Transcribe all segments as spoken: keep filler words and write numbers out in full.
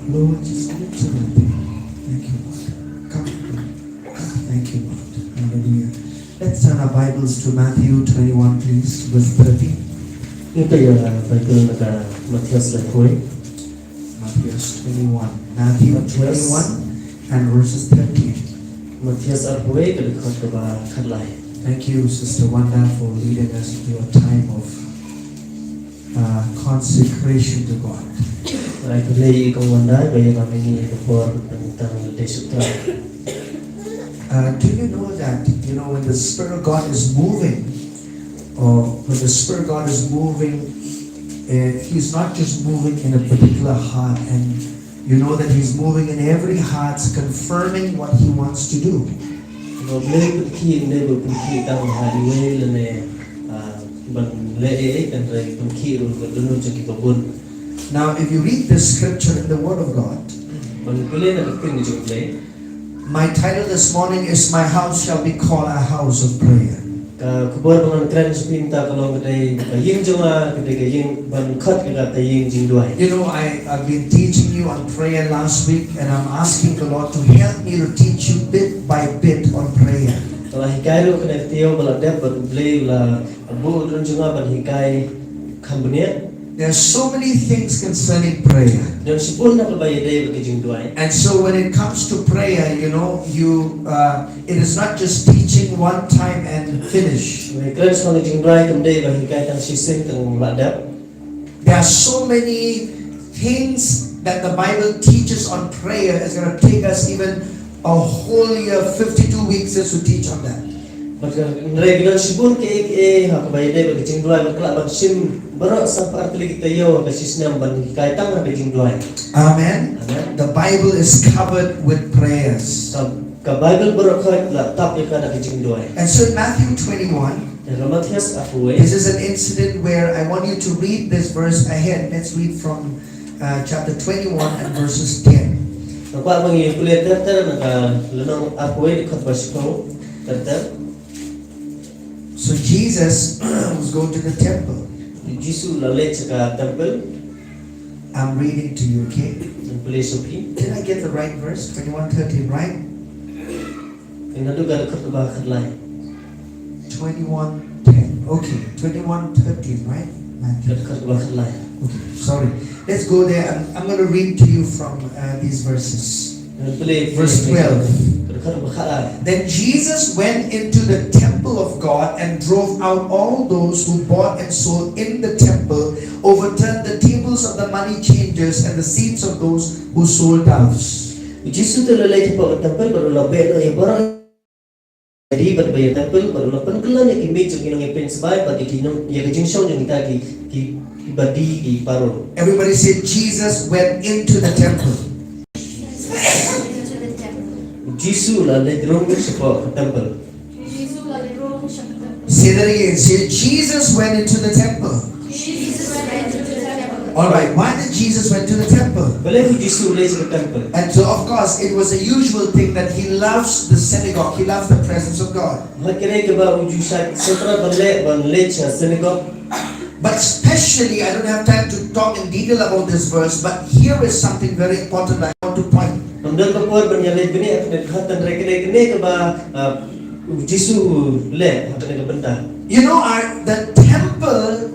Lord, just lift him up. Thank you, Lord. Come, Lord. Thank you, Lord. Hallelujah. Let's turn our Bibles to Matthew twenty-one, please, verse thirteen. Ngin ïa pule Bible na ka Mathaios arphew wei. Mathaios twenty-one. Matthew Mathaios. twenty-one and verses thirteen. Mathaios arphew wei, ka dkhot kaba khatlai. Thank you, Sister Wanda, for leading us into a time of uh, consecration to God. Ai pynleit Kong Wanda ba ïa ngi ha kane ka por ban tang lade sutrai. Uh, do you know that, you know, when the Spirit of God is moving, or when the Spirit of God is moving, uh, He's not just moving in a particular heart, and you know that He's moving in every heart, confirming what He wants to do. Ba Blei pynkhih ym dei ba pynkhih tang ha iwei lane, ah, ban leh ei ei, hynrei pynkhih ruh ïa ka dohnud jong kiba bun. Now, if you read this scripture in the Word of God, ban pule na ka ktien jong U Blei. My title this morning is My House Shall Be Called a House of Prayer. Ka khubor ba ngan kren sha phi mynta ka long ka dei ka ïing jong nga ka dei ka ïing ban khot ka ka ïing jingduwai. You know, I, I've been teaching you on prayer last week, and I'm asking the Lord to help me to teach you bit by bit on prayer. Ka la hikai ruh kane ka taïew ba la dep bad U Blei u la buh u don jong nga ban hikai kham bniah. There are so many things concerning prayer. Don shibun na kaba ïadei bad ka jingduwai. And so when it comes to prayer, you know, you, uh, it is not just teaching one time and finish. Ngi kren sha ka jingduwai kam dei ba hikai tang shisien tang la dep. There are so many things that the Bible teaches on prayer. It's gonna take us even a whole year, fifty-two weeks just to teach on that. Bad ka, hynrei ki don shibun kiei kiei ha kaba ïadei bad ka jingduwai, bad ka lah ban shim baroh sa artylli ki taïew ha ka shi snem ban hikai tang ha ka jingduwai. Amen. Amen. The Bible is covered with prayers. Ka, ka Bible baroh ka la tap ïa ka da ka jingduwai. And so in Matthew twenty-one, ïa ka Mathaios arphew wei. This is an incident where I want you to read this verse ahead. Let's read from uh, chapter twenty-one and verses ten. Nga kwah ba ngi pule ter ter na ka lynnong arphew wei dkhot ba shiphew ter ter. So Jesus was going to the temple. U Jisu u la leit sha ka temple. I'm reading to you, okay? Ngan pule sha phi. Did I get the right verse? Twenty-one thirteen, right? Naduh ka dkhot kaba khatlai. Twenty-one ten. Okay, twenty-one thirteen, right? Matthew. Ka dkhot kaba khatlai. Okay, sorry. Let's go there. I'm, I'm going to read to you from uh, these verses. Ngan pule, verse twelve. Ka dkhot kaba khatlai. Then Jesus went into the temple of God and drove out all those who bought and sold in the temple, overturned the tables of the money changers and the seats of those who sold doves. U Jisu te u la leit hapoh ka temple bad u la beh noh ïa baroh ïa ki bad ba ïa temple bad u la pynkylla ïa ki miej jong ki nongïapeiñ sbai bad ïa ki nong, ïa ka jingshong jong kita ki, ki, kiba die ki paro. Everybody say, Jesus went into the temple. U Jisu u la leit rung shapoh ka temple. Say that again. Say, Jesus went into the temple. All right. Why did Jesus went to the temple? Balei u Jisu u leit sha ka temple? And so, of course, it was a usual thing that he loves the synagogue. He loves the presence of God. Ka dei kaba u ju shait sngewtynnat ban leh, ban leit sha synagogue. But specially, I don't have time to talk in detail about this verse, but here is something very important I want to point. Ngam don ka por ban ïaleit bniah ïa kane ka dkhot, hynrei ka dei kane kaba, ah, u Jisu u leh ha kane ka bynta. You know, our, the temple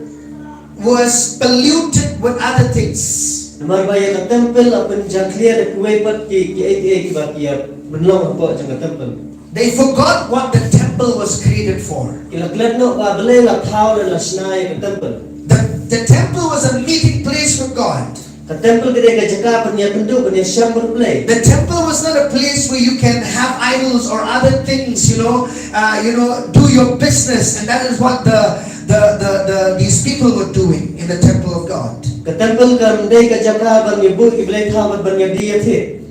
was polluted with other things. Namar ba ïa ka temple la pynjakhlia da kiwei pat ki, kiei kiei kiba ki ïa pynlong hapoh jong ka temple. They forgot what the temple was created for. Ki la klet noh ba balei la thaw lane la shna ïa ka temple. The, the temple was a meeting place with God. Ka temple ka dei ka jaka ban ïakynduh, ban ïashem bad U Blei. The temple was not a place where you can have idols or other things, you know, uh, you know, do your business, and that is what the, the, the, the, these people were doing in the temple of God. Ka temple kam dei ka jaka ban ïabuh ki blei thaw bad ban ïadie ïathied.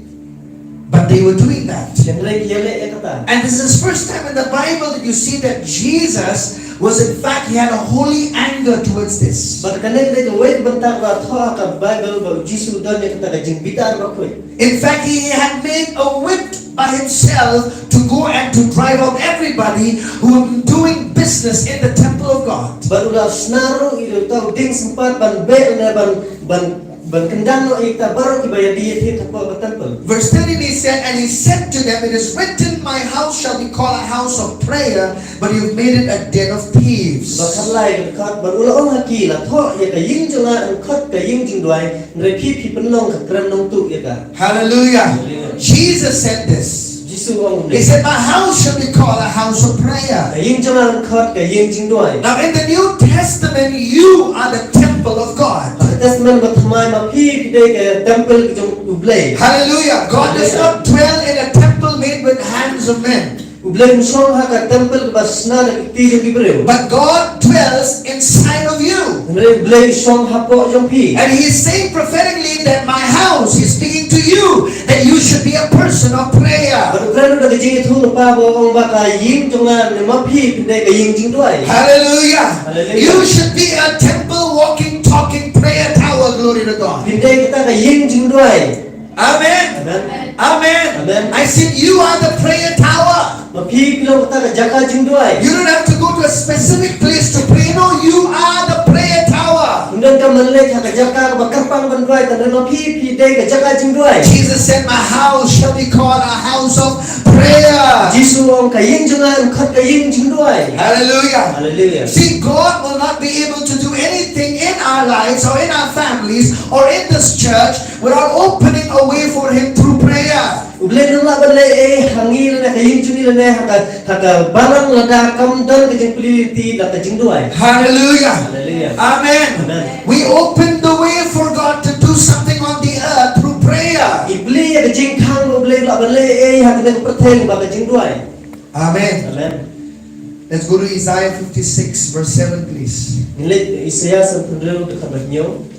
But they were doing that. Hynrei ki ïaleh ïa kata. And this is the first time in the Bible that you see that Jesus was, in fact, he had a holy anger towards this. Bad kane ka dei kawei ka bynta kaba thoh ha ka Bible ba u Jisu u don ïa kata ka jingbitar bakhuid. In fact, he had made a whip by himself to go and to drive out everybody who were doing business in the temple of God. Bad u la shna ruh ïa uta u dieng sympat ban beh ne ban, ban Ban kyndang noh ïa kita baroh kiba ïadie thied hapoh ka temple. Verse thirteen, he said, and he said to them, "It is written, 'My house shall be called a house of prayer,' but you've made it a den of thieves." Ba khatlai ka dkhot, bad u la ong ha ki, la thoh ïa ka ïing jong nga yn khot ka ïing jingduwai, hynrei phi phi pynlong ka kren nongtuh ïa ka. Hallelujah. Hallelujah. Jesus said this. Jisu u ong. He said, "My house shall be called a house of prayer." Ka ïing jong nga yn khot ka ïing jingduwai. Now, in the New Testament, you are the temple of God. Ha ka Testament Bathymmai, ma phi phi dei ka temple jong U Blei. Hallelujah. God does Hallelujah. not dwell in a temple made with hands of men. U Blei um shong ha ka temple ba shna da ki kti jong ki briew. But God dwells inside of you. Hynrei U Blei u shong hapoh jong phi. And he is saying prophetically that, "My house," he's speaking to you, that you should be a person of prayer. Bad u kren da ka jingïathuhlypa ba u ong ba ka ïing jong nga ne ma phi phin dei ka ïing jingduwai. Hallelujah. Hallelujah. You should be a temple walking, talking prayer tower. Glory to God. Phin dei kita ka ïing jingduwai. Amen. Amen. Amen. Amen. I said, "You are the prayer tower." Ma phi phi long kata ka jaka jingduwai. You don't have to go to a specific place to pray. No, you are the prayer tower. Ym donkam ban leit ha ka jaka kaba kyrpang ban duwai, tang ma phi phi dei ka jaka jingduwai. Jesus said, "My house shall be called a house of prayer." Jisu u ong ka ïing jong nga yn khot ka ïing jingduwai. Hallelujah. Hallelujah. See, God will not be able to do anything in our lives or in our families or in this church without opening a way for him through prayer. U Blei um lah ban leh ei ha ngi lane ha ka ïing jong ngi lane ha ka, ha ka balang lada kam don ka jingpule lynti da ka jingduwai. Hallelujah. Hallelujah. Amen. Amen. We open the way for God to do something on the earth through prayer. Ngi plie ïa ka jingkhang ba U Blei u lah ban leh ei ha kane ka pyrthei lyngba ka jingduwai. Amen. Amen. Let's go to Isaiah fifty-six, verse seven, please. Ngin leit Isaïah sanphew hynriew dkhot ba hynñiew.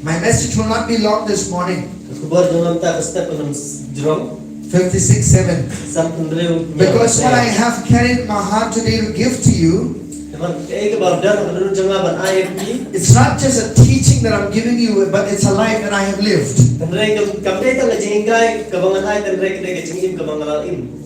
My message will not be long this morning. Ka khubor jong nga mynta ka step kan ym jrong. Fifty-six seven. Sanphew hynriew. Because what I have carried in my heart today to give to you, namar kaei kaba don ha ka dohnud jong nga ban ai ïa phi, it's not just a teaching that I'm giving you, but it's a life that I have lived. Hynrei kam, kam dei tang ka jinghikai kaba ngan ai, hynrei ka dei ka jingim kaba nga la im.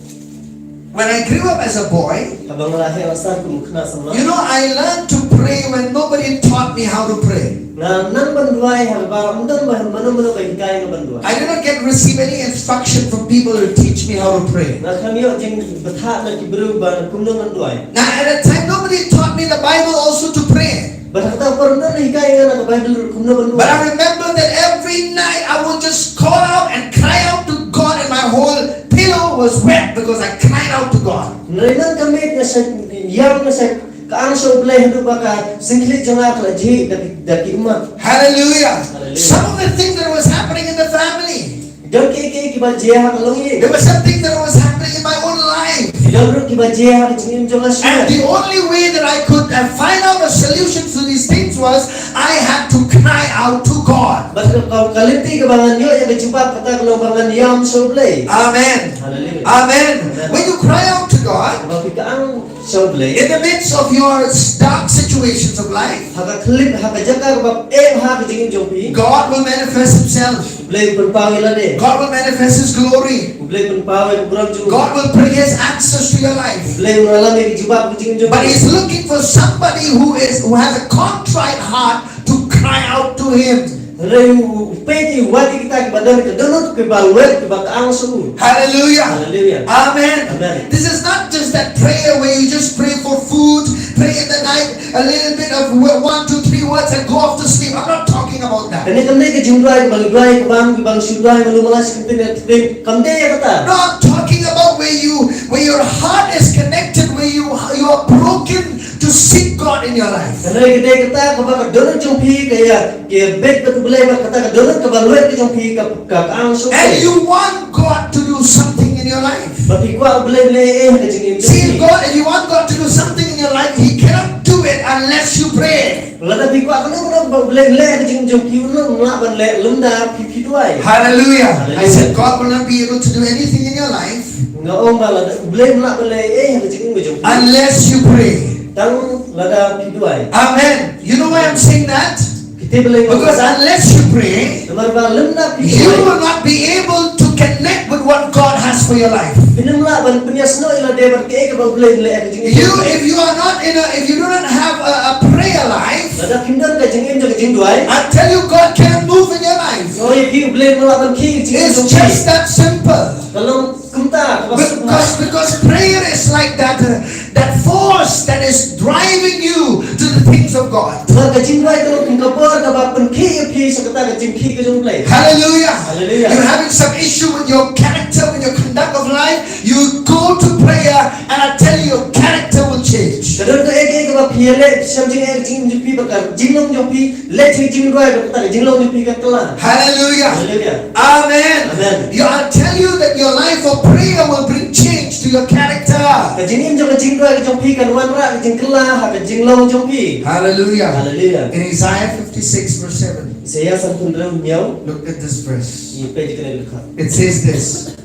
When I grew up as a boy, haba nga la heh la san kum u khynnah samla, you know, I learned to pray when nobody taught me how to pray. Nga nang ban duwai haba ym don ba mano mano ba hikai nga ban duwai. I did not get, receive any instruction from people to teach me how to pray. Nga khlem ïoh jingbthah na ki briew ba kumno ngan duwai. Now, at that time, nobody taught me the Bible also to pray. Bad ha kata ka por ym don hikai ïa nga na ka Baibl ruh kumno ban duwai. But I remember that every night I would just call out and cry out to God, and my whole pillow was wet because I cried out to God. Hynrei man ka miet nga sa ïam, nga sa ka ang sha U Blei haduh ba ka sngewkhlieh jong nga ka la jhieh da ki, da ki ummat. Hallelujah. Hallelujah. Some of the things that was happening in the family, don kiei kiei kiba jia ha ka longïing. There was something that was happening in my own life. Don ruh kiba jia ha ka jingim jong nga shuwa. And the only way that I could, uh, find out a solution to these things was I had to cry out to God. Bad ka, ka, ka lynti kaba ngan ïoh ïa ka jubab kata ka long ba ngan ïam sha U Blei. Amen. Hallelujah. Amen. Amen. When you cry out to God, haba phi ka ang sha U Blei, in the midst of your s-, dark situations of life, ha ka khlip, ha ka jaka kaba eh ha ka jingim jong phi, God will manifest himself. U Blei u pynpaw ïa lade. God will manifest his glory. U Blei u pynpaw ïa ka burom jong u. God will bring his answers to your life. U Blei un wallam ïa ki jubab ka jingim jong phi. But he's looking for somebody who is, who has a contrite heart to cry out to him. Hynrei u, u peit, u wad ïa kita kiba don ka dohnud, kiba lwet, kiba ka ang sha u. Hallelujah. Hallelujah. Amen. Amen. This is not just that prayer where you just pray for food, pray in the night, a little bit of wo-, one, two, three words and go off to sleep. I'm not talking about that. Kane kam dei ka jingduwai kaba ngi duwai, kaba ngi, kaba ngi shu duwai malu mala shi kyntien kyntien. Kam dei ïa kata. No, I'm talking about where you, where your heart is connected, where you, you are broken to seek God in your life. Hynrei ka dei kata kaba ka dohnud jong phi ka ïa, ka ïa bit bad U Blei, bad kata ka dohnud kaba lwet ka jong phi ka, ka, ka ang sha U Blei. And you want God to do something in your life. Bad phi kwah U Blei un leh ei ha ka jingim jong phi. See, if God, if you want God to do something in your life, he cannot do it unless you pray. Lada phi kwah kano kano ba U Blei un leh ha ka jingim jong phi, un ym lah ban leh lymda phi, phi duwai. Hallelujah. Hallelujah. I said God will not be able to do anything in your life. Nga ong ba lada U Blei um lah ban leh ei ha ka jingim jong phi, unless you pray. Tang lada phi duwai. Amen. You know why I'm saying that? Ki tip balei nga ong kata? Because unless you pray, namar ba lymda phi duwai, you will not be able to connect with what God has for your life. Phin ym lah ban pynïasnoh ïa lade bad kaei kaba U Blei un leh ha ka jingim jong phi. You, if you are not in a, if you do not have a, a prayer life, Lada phim don ka jingim jong ka jingduwai, I tell you, God can move in your life. Nga ong ïa phi, U Blei un lah ban khie ka jingim jong phi. It's just that simple. Ka long kumta, kaba sngewbha. Because, because prayer is like that, uh, that force that is driving you to the things of God. Namar ka jingduwai ka long kum ka bor kaba pynkhie ïa phi sha kata ka jingkhie ka jong U Blei. Hallelujah. Hallelujah. You're having some issue with your character, with your conduct of life. You go to prayer, and I tell you, your character will change. Ka don kaei kaei kaba phi ïaleh sha ka jingim jong phi, ba ka jinglong jong phi, leh sha ka jingduwai, ba kata ka jinglong jong phi kan kylla. Hallelujah. Hallelujah. Amen. Amen. You, I tell you that your life of prayer will bring change to your character. Ka jingim jong ka jingduwai ka jong phi kan wanrah ka jingkylla ha ka jinglong jong phi. Hallelujah. Hallelujah. In Isaiah fifty-six, verse seven. Isaiah sanphew hynriew, hynñiew. Look at this verse. Ngi peit ïa kane ka dkhot. It says this.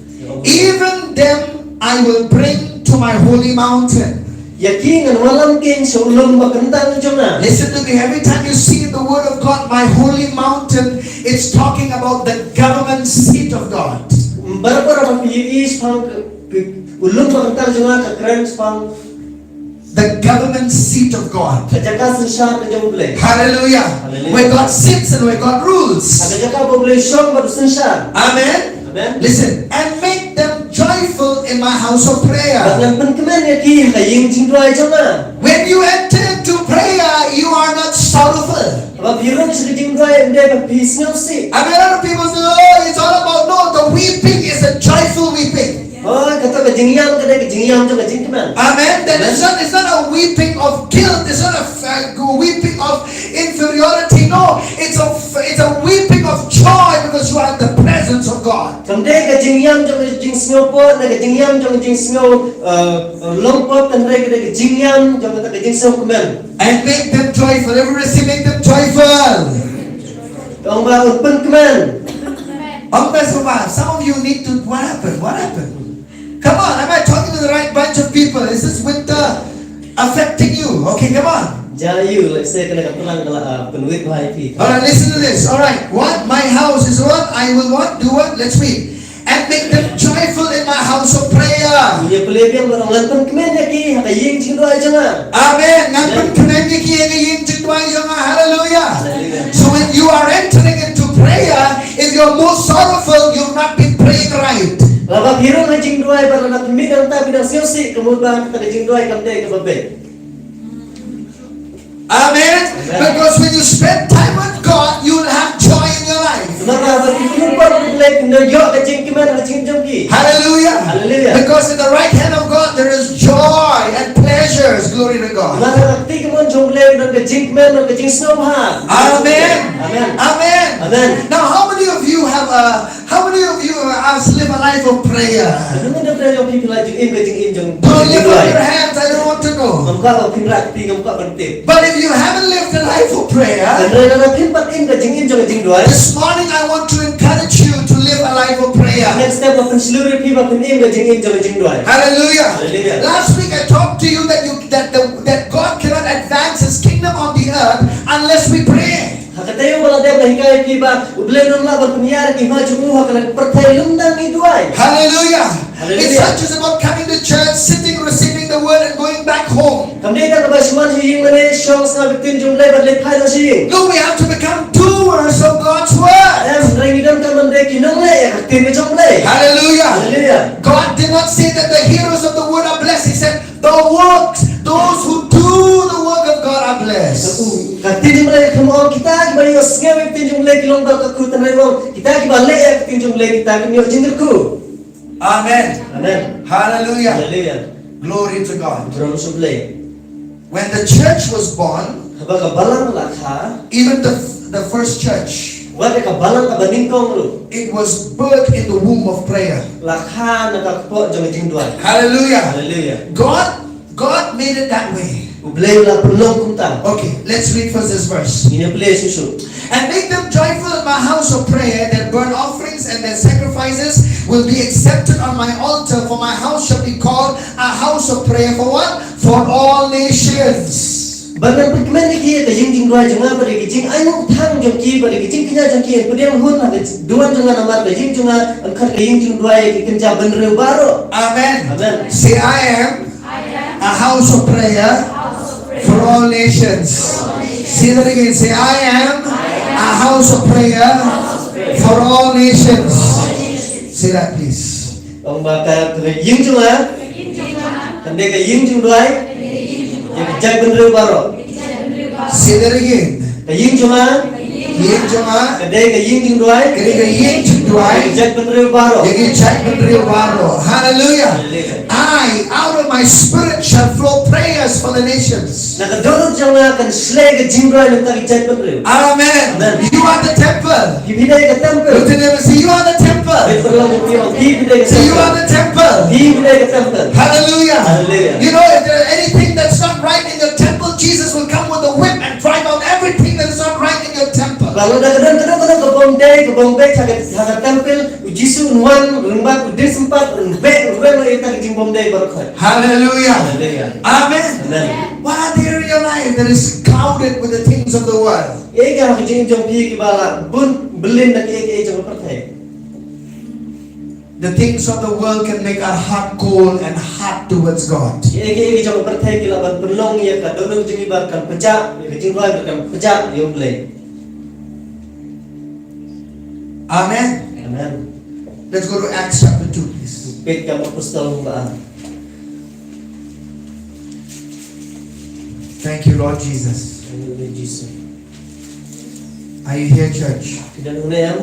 Even them I will bring to my holy mountain. Ïa ki ngan wallam keiñ sha u lum ba kyntang jong nga. Listen to me, every time you see in the word of God, my holy mountain, it's talking about the government seat of God. Barabor ba phi ïohi shaphang ka, ka, u lum ba kyntang jong nga, ka kren shaphang the government seat of God. Ka jaka synshar ka jong U Blei. Hallelujah. Hallelujah. Where God sits and where God rules. Ha ka jaka ba U Blei u shong bad u synshar. Amen. Amen. Listen, and make them joyful in my house of prayer. Bad ngan pynkmen ïa ki ha ka ïing jingduwai jong nga. When you enter into prayer, you are not sorrowful. Haba phi rung sha ka jingduwai, ym dei ba phi sngewsih. I mean, a lot of people say, "Oh, it's all about," no, the weeping is a joyful weeping. Oh, kato ka jingïam ka dei ka jingïam jong ka jingkmen. Amen. That is not, it's not a weeping of guilt. It's not a f-, uh, weeping of inferiority. No, it's a f-, it's a weeping of joy because you are in the presence of God. Kam dei ka jingïam jong ka jingsngewpop, ne ka jingïam jong ka jingsngew, uh, uh, longpop, hynrei ka dei ka jingïam jong kata ka jingsngewkmen. And make them joyful. Everybody say, "Make them joyful." Ong ba un pynkmen. Ong ba, so ba, some of you need to, what happened? What happened? Come on, am I talking to the right bunch of people? Is this winter affecting you? Okay, come on. Ja ïa u, lehse kane ka tlang ka la, ah, pynwit bha ïa phi. All right, listen to this. All right, what? My house is what? I will what? Do what? Let's read. And make them joyful in my house of prayer. Ïa pule biang ba ngan pynkmen ïa ki ha ka ïing jingduwai jong nga. Amen. Ngan pynkmen ïa ki ha ka ïing jingduwai jong nga. Hallelujah. Hallelujah. So when you are entering into prayer, if you're more sorrowful, you've not been praying right. Lada phi rung ha jingduwai bad lada phi mih nangta phi dang sngewsih, ka mut ba kata ka jingduwai kam dei kaba beit. Amen. Amen. Because when you spend time with God, you will have joy in your life. Namar ba phi pynlong bor U Blei, phin ïoh ka jingkmen ha ka jingim jong phi. Hallelujah. Hallelujah. Because in the right hand of God there is joy and pleasures. Glory to God. Namar ha ka kti kamon jong U Blei don ka jingkmen, don ka jingsngewbha. Amen. Amen. Amen. Amen. Now, how many of you have a How many of you, uh, have live a life of prayer? Katno ngut na phi jong phi phi la ju im ka jingim jong, jingduwai? Don't lift up your hands, I don't want to know. Ngam kwah ba phin rah kti, ngam kwah ban tip. But if you haven't lived a life of prayer, hynrei lada phim pat im ka jingim jong jingduwai, this morning I want to encourage you to live a life of prayer. Next step, nga pynshlur ïa phi ba phin im ka jingim jong jingduwai. Hallelujah. Hallelujah. Last week I talked to you that you, that the, that God cannot advance his kingdom on the earth unless we pray. Ha ka taïew ba la dep nga hikai ïa phi ba U Blei un ym lah ban pynïar ïa ka hima jong u ha ka pyrthei lymda ngim duwai. Hallelujah. Hallelujah. It's not just about coming to church, sitting, receiving the word and going back home. Kam dei kaba shu wan sha ïing mane, shong sngap ïa ka ktien jong U Blei bad leit phai noh sha ïing. No, we have to become doers of God's word. Em, hynrei ngi donkam ban dei ki nongleh ïa ka ktien ka jong U Blei. Hallelujah. Hallelujah. God did not say that the hearers of the word are blessed. He said, "The works, those who do the work of God are blessed." Ka ktien jong U Blei kam ong kita kiba ïohsngew ïa ka ktien jong U Blei ki long ba kyrkhu, hynrei ong kita kiba leh ïa ka ktien jong U Blei kita kin ïoh jingkyrkhu. Amen. Amen. Hallelujah. Hallelujah. Glory to God. Burom sha U Blei. When the church was born, haba ka balang la kha, even the, the first church, wat ka balang kaba nyngkong ruh, it was birthed in the womb of prayer. La kha na ka kpoh jong ka jingduwai. Hallelujah. Hallelujah. God, God made it that way. U Blei u la pynlong kumta. Okay, let's read first this verse. Ngin ïa pule shuh shuh. And make them joyful in my house of prayer, their burnt offerings and their sacrifices will be accepted on my altar, for my house shall be called a house of prayer for what? For all nations. Bad ngan pynkmen ïa ki ha ka ïing jingduwai jong nga, bad ïa ki jingainguh thang jong ki, bad ïa ki jingkñia jong ki, yn pdiang hun ha ka duwan jong nga, namar ka ïing jong nga yn khot ka ïing jingduwai ïa ki kynja bynriew baroh. Amen. Amen. Say, "I am a house of prayer for all nations." Say that again. Say, "I am a house of prayer for all nations." Say that, please. Ong ba ka, ka ïing jong nga kan dei ka ïing jong duwai ïa ka jaitbynriew baroh. Say that again. Ka ïing jong nga, ïing jong nga, ka dei ka ïing jong duwai, ka dei ka ïing jong duwai ïa ka jaitbynriew baroh. Ïa ka jaitbynriew baroh. Hallelujah. Hallelujah. "I, out of my spirit, shall flow prayers for the nations." Na ka dohnud jong nga kan shlei ka jingduwai na ka bynta ka jaitbynriew. Amen. Amen. You are the temple. Phi, phi dei ka temple. Look to them and say, "You are the temple." Phi, phi dei ka temple. Say, "You are the temple." Phi, phi dei ka temple. Hallelujah. Hallelujah. You know, if there's anything that's not right in your temple, Jesus will come with a whip and drive out everything that is not right in your temple. Ba lada ka don, ka don, ka don ka bym dei, ka bym beit ha ka, ha ka temple, U Jisu un wan, un wan, u dei sympat, un beh, un beh ïa ka jingbymdei baroh. Hallelujah. Hallelujah. Amen. Amen. What are there in your life that is clouded with the things of the world? Ïa ka ha ka jingim jong phi kiba la bun byllien da kiei kiei jong ka pyrthei. The things of the world can make our heart cold and hard towards God. Ïa ka, ïa ka jong ka pyrthei ki lah ban pynlong ïa ka dohnud jong ngi ba kan pynjah, ïa ka jingduwai ba kan pynjah ïa U Blei. Amen. Amen. Let's go to Acts chapter two, please. Peit Kam Apostol ba ar. Thank you, Lord Jesus. Haleluya, Jisu. Are you here, church? Ki don hangne em?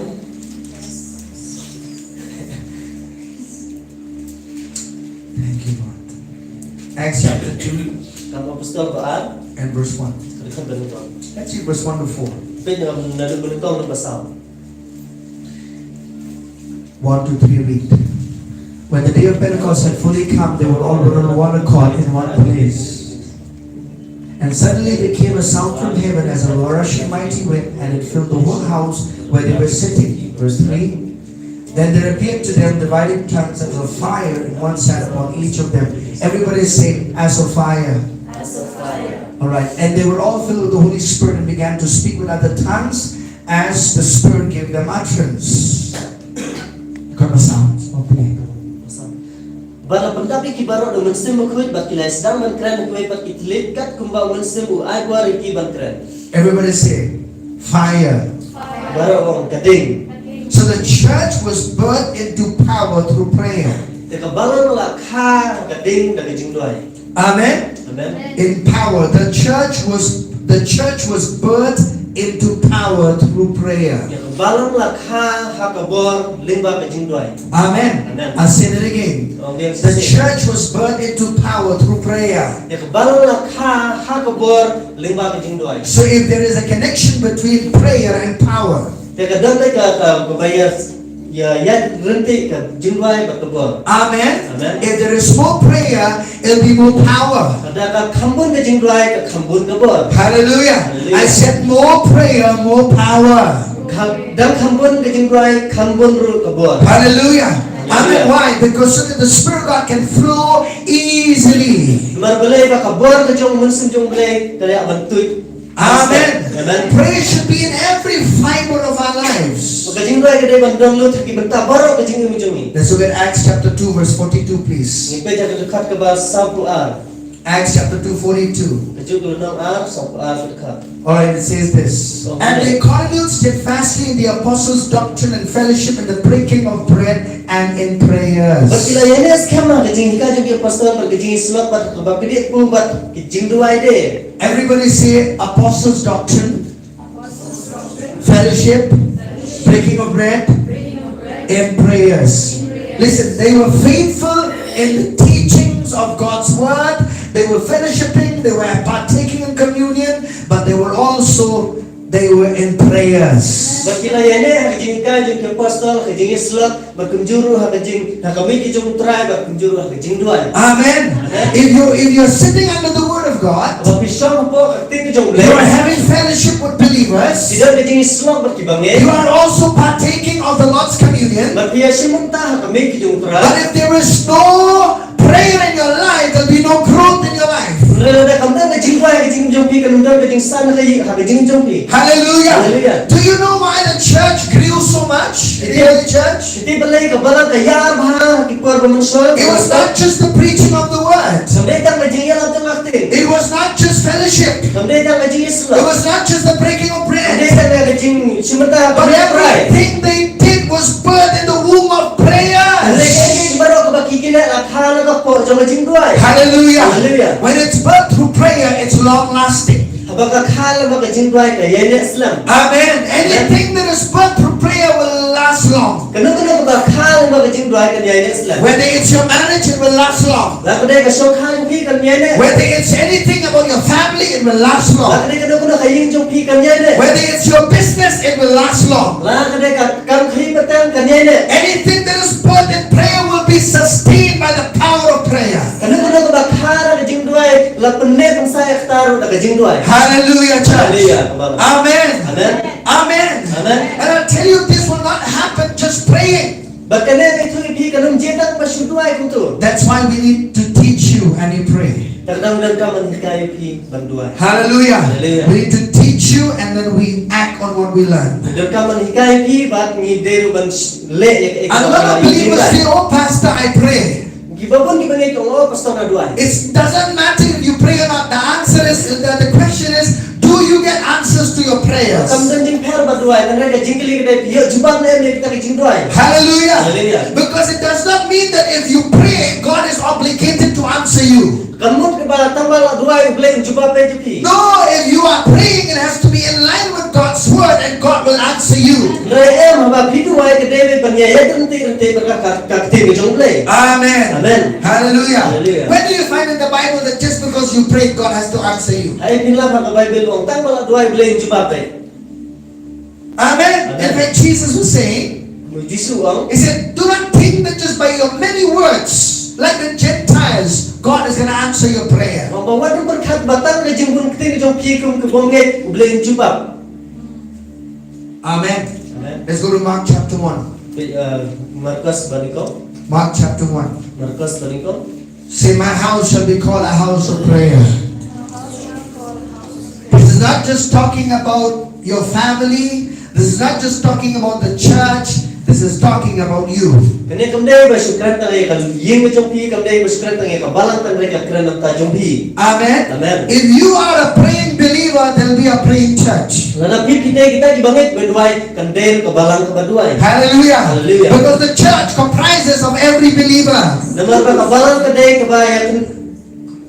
Thank you, Lord. Acts chapter two Kam Apostol ba ar, and verse one. Ka dkhot ba nyngkong. Let's read verse one to four. Peit na, naduh ba nyngkong haduh ba saw. One, two, three, read. When the day of Pentecost had fully come, they were all on one accord in one place. And suddenly there came a sound from heaven as a rushing mighty wind, and it filled the whole house where they were sitting. Verse three. Then there appeared to them divided tongues as of fire, and one sat upon each of them. Everybody say, "As of fire." As of fire. All right. And they were all filled with the Holy Spirit and began to speak with other tongues as the Spirit gave them utterance. Got a sound? Okay. Bad la pyndap ïa ki baroh da u Mynsiem Bakhuid, bad ki la sdang ban kren ha kiwei pat ki thylliej, kat kumba u Mynsiem u ai bor ïa ki ban kren. Everybody say, "Fire." Baroh ong, "Ka ding." So the church was birthed into power through prayer. Te ka balang la kha ka ding da ka jingduwai. Amen. Amen. In power, the church was, the church was birthed into power through prayer. Ïa ka balang la kha ha ka bor lyngba ka jingduwai. Amen. Amen. I'll say that again. Ong biang shisha. The church was birthed into power through prayer. Ïa ka balang la kha ha ka bor lyngba ka jingduwai. So if there is a connection between prayer and power, te ka don ka, ka, ka ba ïa, ïa, ïa ryntih ka jingduwai bad ka bor. Amen. Amen. If there is more prayer, it'll be more power. Lada ka kham bun ka jingduwai, ka kham bun ka bor. Hallelujah. Hallelujah. I said more prayer, more power. Kham, lada kham bun ka jingduwai, kham bun ruh ka bor. Hallelujah. Amen. Hallelujah. Why? Because so that the Spirit of God can flow easily. Namar balei? Ba ka bor ka jong u Mynsiem jong U Blei ka lah ban tuid. Amen. Amen. Prayer should be in every fiber of our lives. Ka jingduwai ka dei ban don lut ha ki bynta baroh ka jingim jong ngi. Let's look at Acts chapter two, verse forty-two, please. Ngin peit ha ka dkhot kaba sawphew ar. Acts chapter two forty-two. Kajuh ka lynnong ar, sawphew ar ka dkhot. All right, it says this. Okay. And they continued steadfastly in the apostles' doctrine and fellowship, in the breaking of bread and in prayers. Bad ki la ïaineh skhem ha ka jinghikai jong ki apostol, bad ka jingïasyllok, bad kaba pdiang, bad ki jingduwai de. Everybody say, apostles' doctrine, fellowship, breaking of bread, and prayers. Listen, they were faithful in the teachings of God's word. They were fellowshipping, they were partaking in communion, but they were also, they were in prayers. Bad ki la ïaineh ha ka jinghikai jong ki apostol, ka jingïasyllok, bad kumjuh ruh ha ka jing, ha ka mih ka jong U Trai, bad kumjuh ruh ha ka jingduwai. Amen. Amen. If you, if you're sitting under the word of God, haba phi shong hapoh ka ktien ka jong U Blei, you are having fellowship with believers, phi don ka jingïasyllok bad ki bangeit, you are also partaking of the Lord's communion, bad phi ïashim bynta ha ka mih ka jong U Trai. But if there is no prayer in your life, there'll be no growth in your life. Hynrei lada kam don ka jingduwai ha ka jingim jong phi, kan ym don ka jingsan ha ka, ha ka jingim jong phi. Hallelujah. Hallelujah. Do you know why the church grew so much in the early church? Phi tip balei ka balang ka ïar bha ha ki por ba mynshuwa? It was not just the preaching of the word. Kam dei tang ka jingïalam tang ka ktien. It was not just fellowship. Kam dei tang ka jingïasyllok. It was not just the breaking of bread. Kam dei tang ka jingshim bynta. But everything they did was birthed in the womb of prayer. Hynrei kaei kaei baroh kaba ki kynnoh la kha na ka kpoh jong ka jingduwai. Hallelujah. Hallelujah. When it's birthed through prayer, it's long lasting. Haba ka kha lyngba ka jingduwai ka ïaineh slem. Amen. Anything that is birthed through prayer will last long. Kano kano kaba kha lyngba ka jingduwai kan ïaineh slem. Whether it's your marriage, it will last long. La ka dei ka shongkha jong phi kan ïaineh. Whether it's anything about your family, it will last long. La ka dei kano kano ka ïing jong phi kan ïaineh. Whether it's your business, it will last long. La ka dei ka kam khlieh pateng kan ïaineh. Anything that is birthed in prayer will be sustained by the power of prayer. Kano kano kaba kha da ka jingduwai la pynneh pynsah ïa kata ruh da ka jingduwai. Hallelujah, church. Hallelujah. Amen. Amen. Amen. Amen. And I'll tell you, this will not happen just praying. Bad kane nga ïathuh ïa phi kan ym jia tang ba shu duwai kumto. That's why we need to teach you and you pray. Te kata ka daw ban hikai ïa phi ban duwai. Hallelujah. Hallelujah. We need to teach you and then we act on what we learn. Ka daw ban hikai ïa phi bad ngi dei ruh ban sh-, leh ïa kaei kaba ngi ïohi. A lot of believers say, "Oh, Pastor, I pray." Kiba bun kiba ngeit ki ong, "Oh, Pastor, nga duwai." It doesn't matter if you pray or not. The answer is, the, the question is, do you get answers to your prayers? Kam don jingpher ba duwai, hynrei ka jingkylli ka dei, ïoh jubab ne em ïa kita ki jingduwai. Hallelujah. Hallelujah. Because it does not mean that if you pray, God is obligated to answer you. Kam mut kaba tang ba la duwai U Blei un jubab ïa phi. No, if you are praying, it has to be in line with God's word and God will answer you. Hynrei em, haba phi duwai ka dei ban ïaid ryntih ryntih bad ka, ka, ka ktien ka jong U Blei. Amen. Amen. Hallelujah. Hallelujah. Where do you find in the Bible that just because you prayed, God has to answer you? Haei phin lap ha ka Baibl ba tang ba la duwai U Blei un jubab ïa phi? Amen. Amen. In fact, Jesus was saying, Jisu u ong, he said, "Do not think that just by your many words, like the Gentiles, God is gonna answer your prayer." Ong ba wat nym pyrkhat ba tang ka jingbun ktien jong phi kum ki bym ngeit U Blei un jubab. Amen. Amen. Let's go to Mark chapter one. Phi, uh, Markos banyngkong. Mark chapter one. Markos banyngkong. Say, "My house shall be called a house of prayer." This is not just talking about your family. This is not just talking about the church. This is talking about you. Kane kam dei ba shu kren tang ïa ka ïing jong phi, kam dei ba shu kren tang ïa ka balang, tang ïa ka kren namar jong phi. Amen. Amen. If you are a praying believer, there'll be a praying church. Lada phi phi dei kita kiba ngeit ba duwai, kan dei ka balang kaba duwai. Hallelujah. Hallelujah. Because the church comprises of every believer. Namar ba ka balang ka dei kaba ïa kyn-,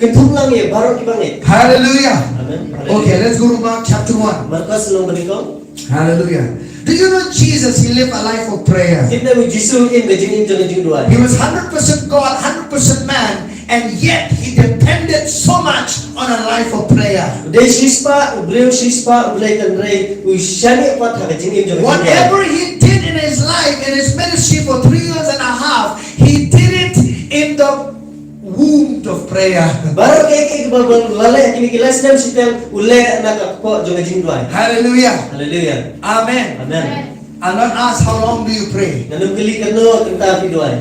kynthup lang ïa baroh kiba ngeit. Hallelujah. Amen. Hallelujah. Okay, let's go to Mark chapter one. Markos lynnong banyngkong. Hallelujah. Do you know Jesus, he lived a life of prayer? Tip ne em u Jisu u im ka jingim jong ka jingduwai. He was hundred percent God, hundred percent man, and yet he depended so much on a life of prayer. U dei shispah, u briew shispah, u Blei, hynrei u shaniah pat ha ka jingim jong ka jingduwai. Whatever he did in his life, in his ministry for three years and a half, he did it in the womb of prayer. Baroh kiei kiei kiba u la leh ha kine ki lai snem shiteng u leh na ka kpoh jong ka jingduwai. Hallelujah. Hallelujah. Amen. Amen. I'll not ask, "How long do you pray?" Ngan ym kylli katno kynta phi duwai.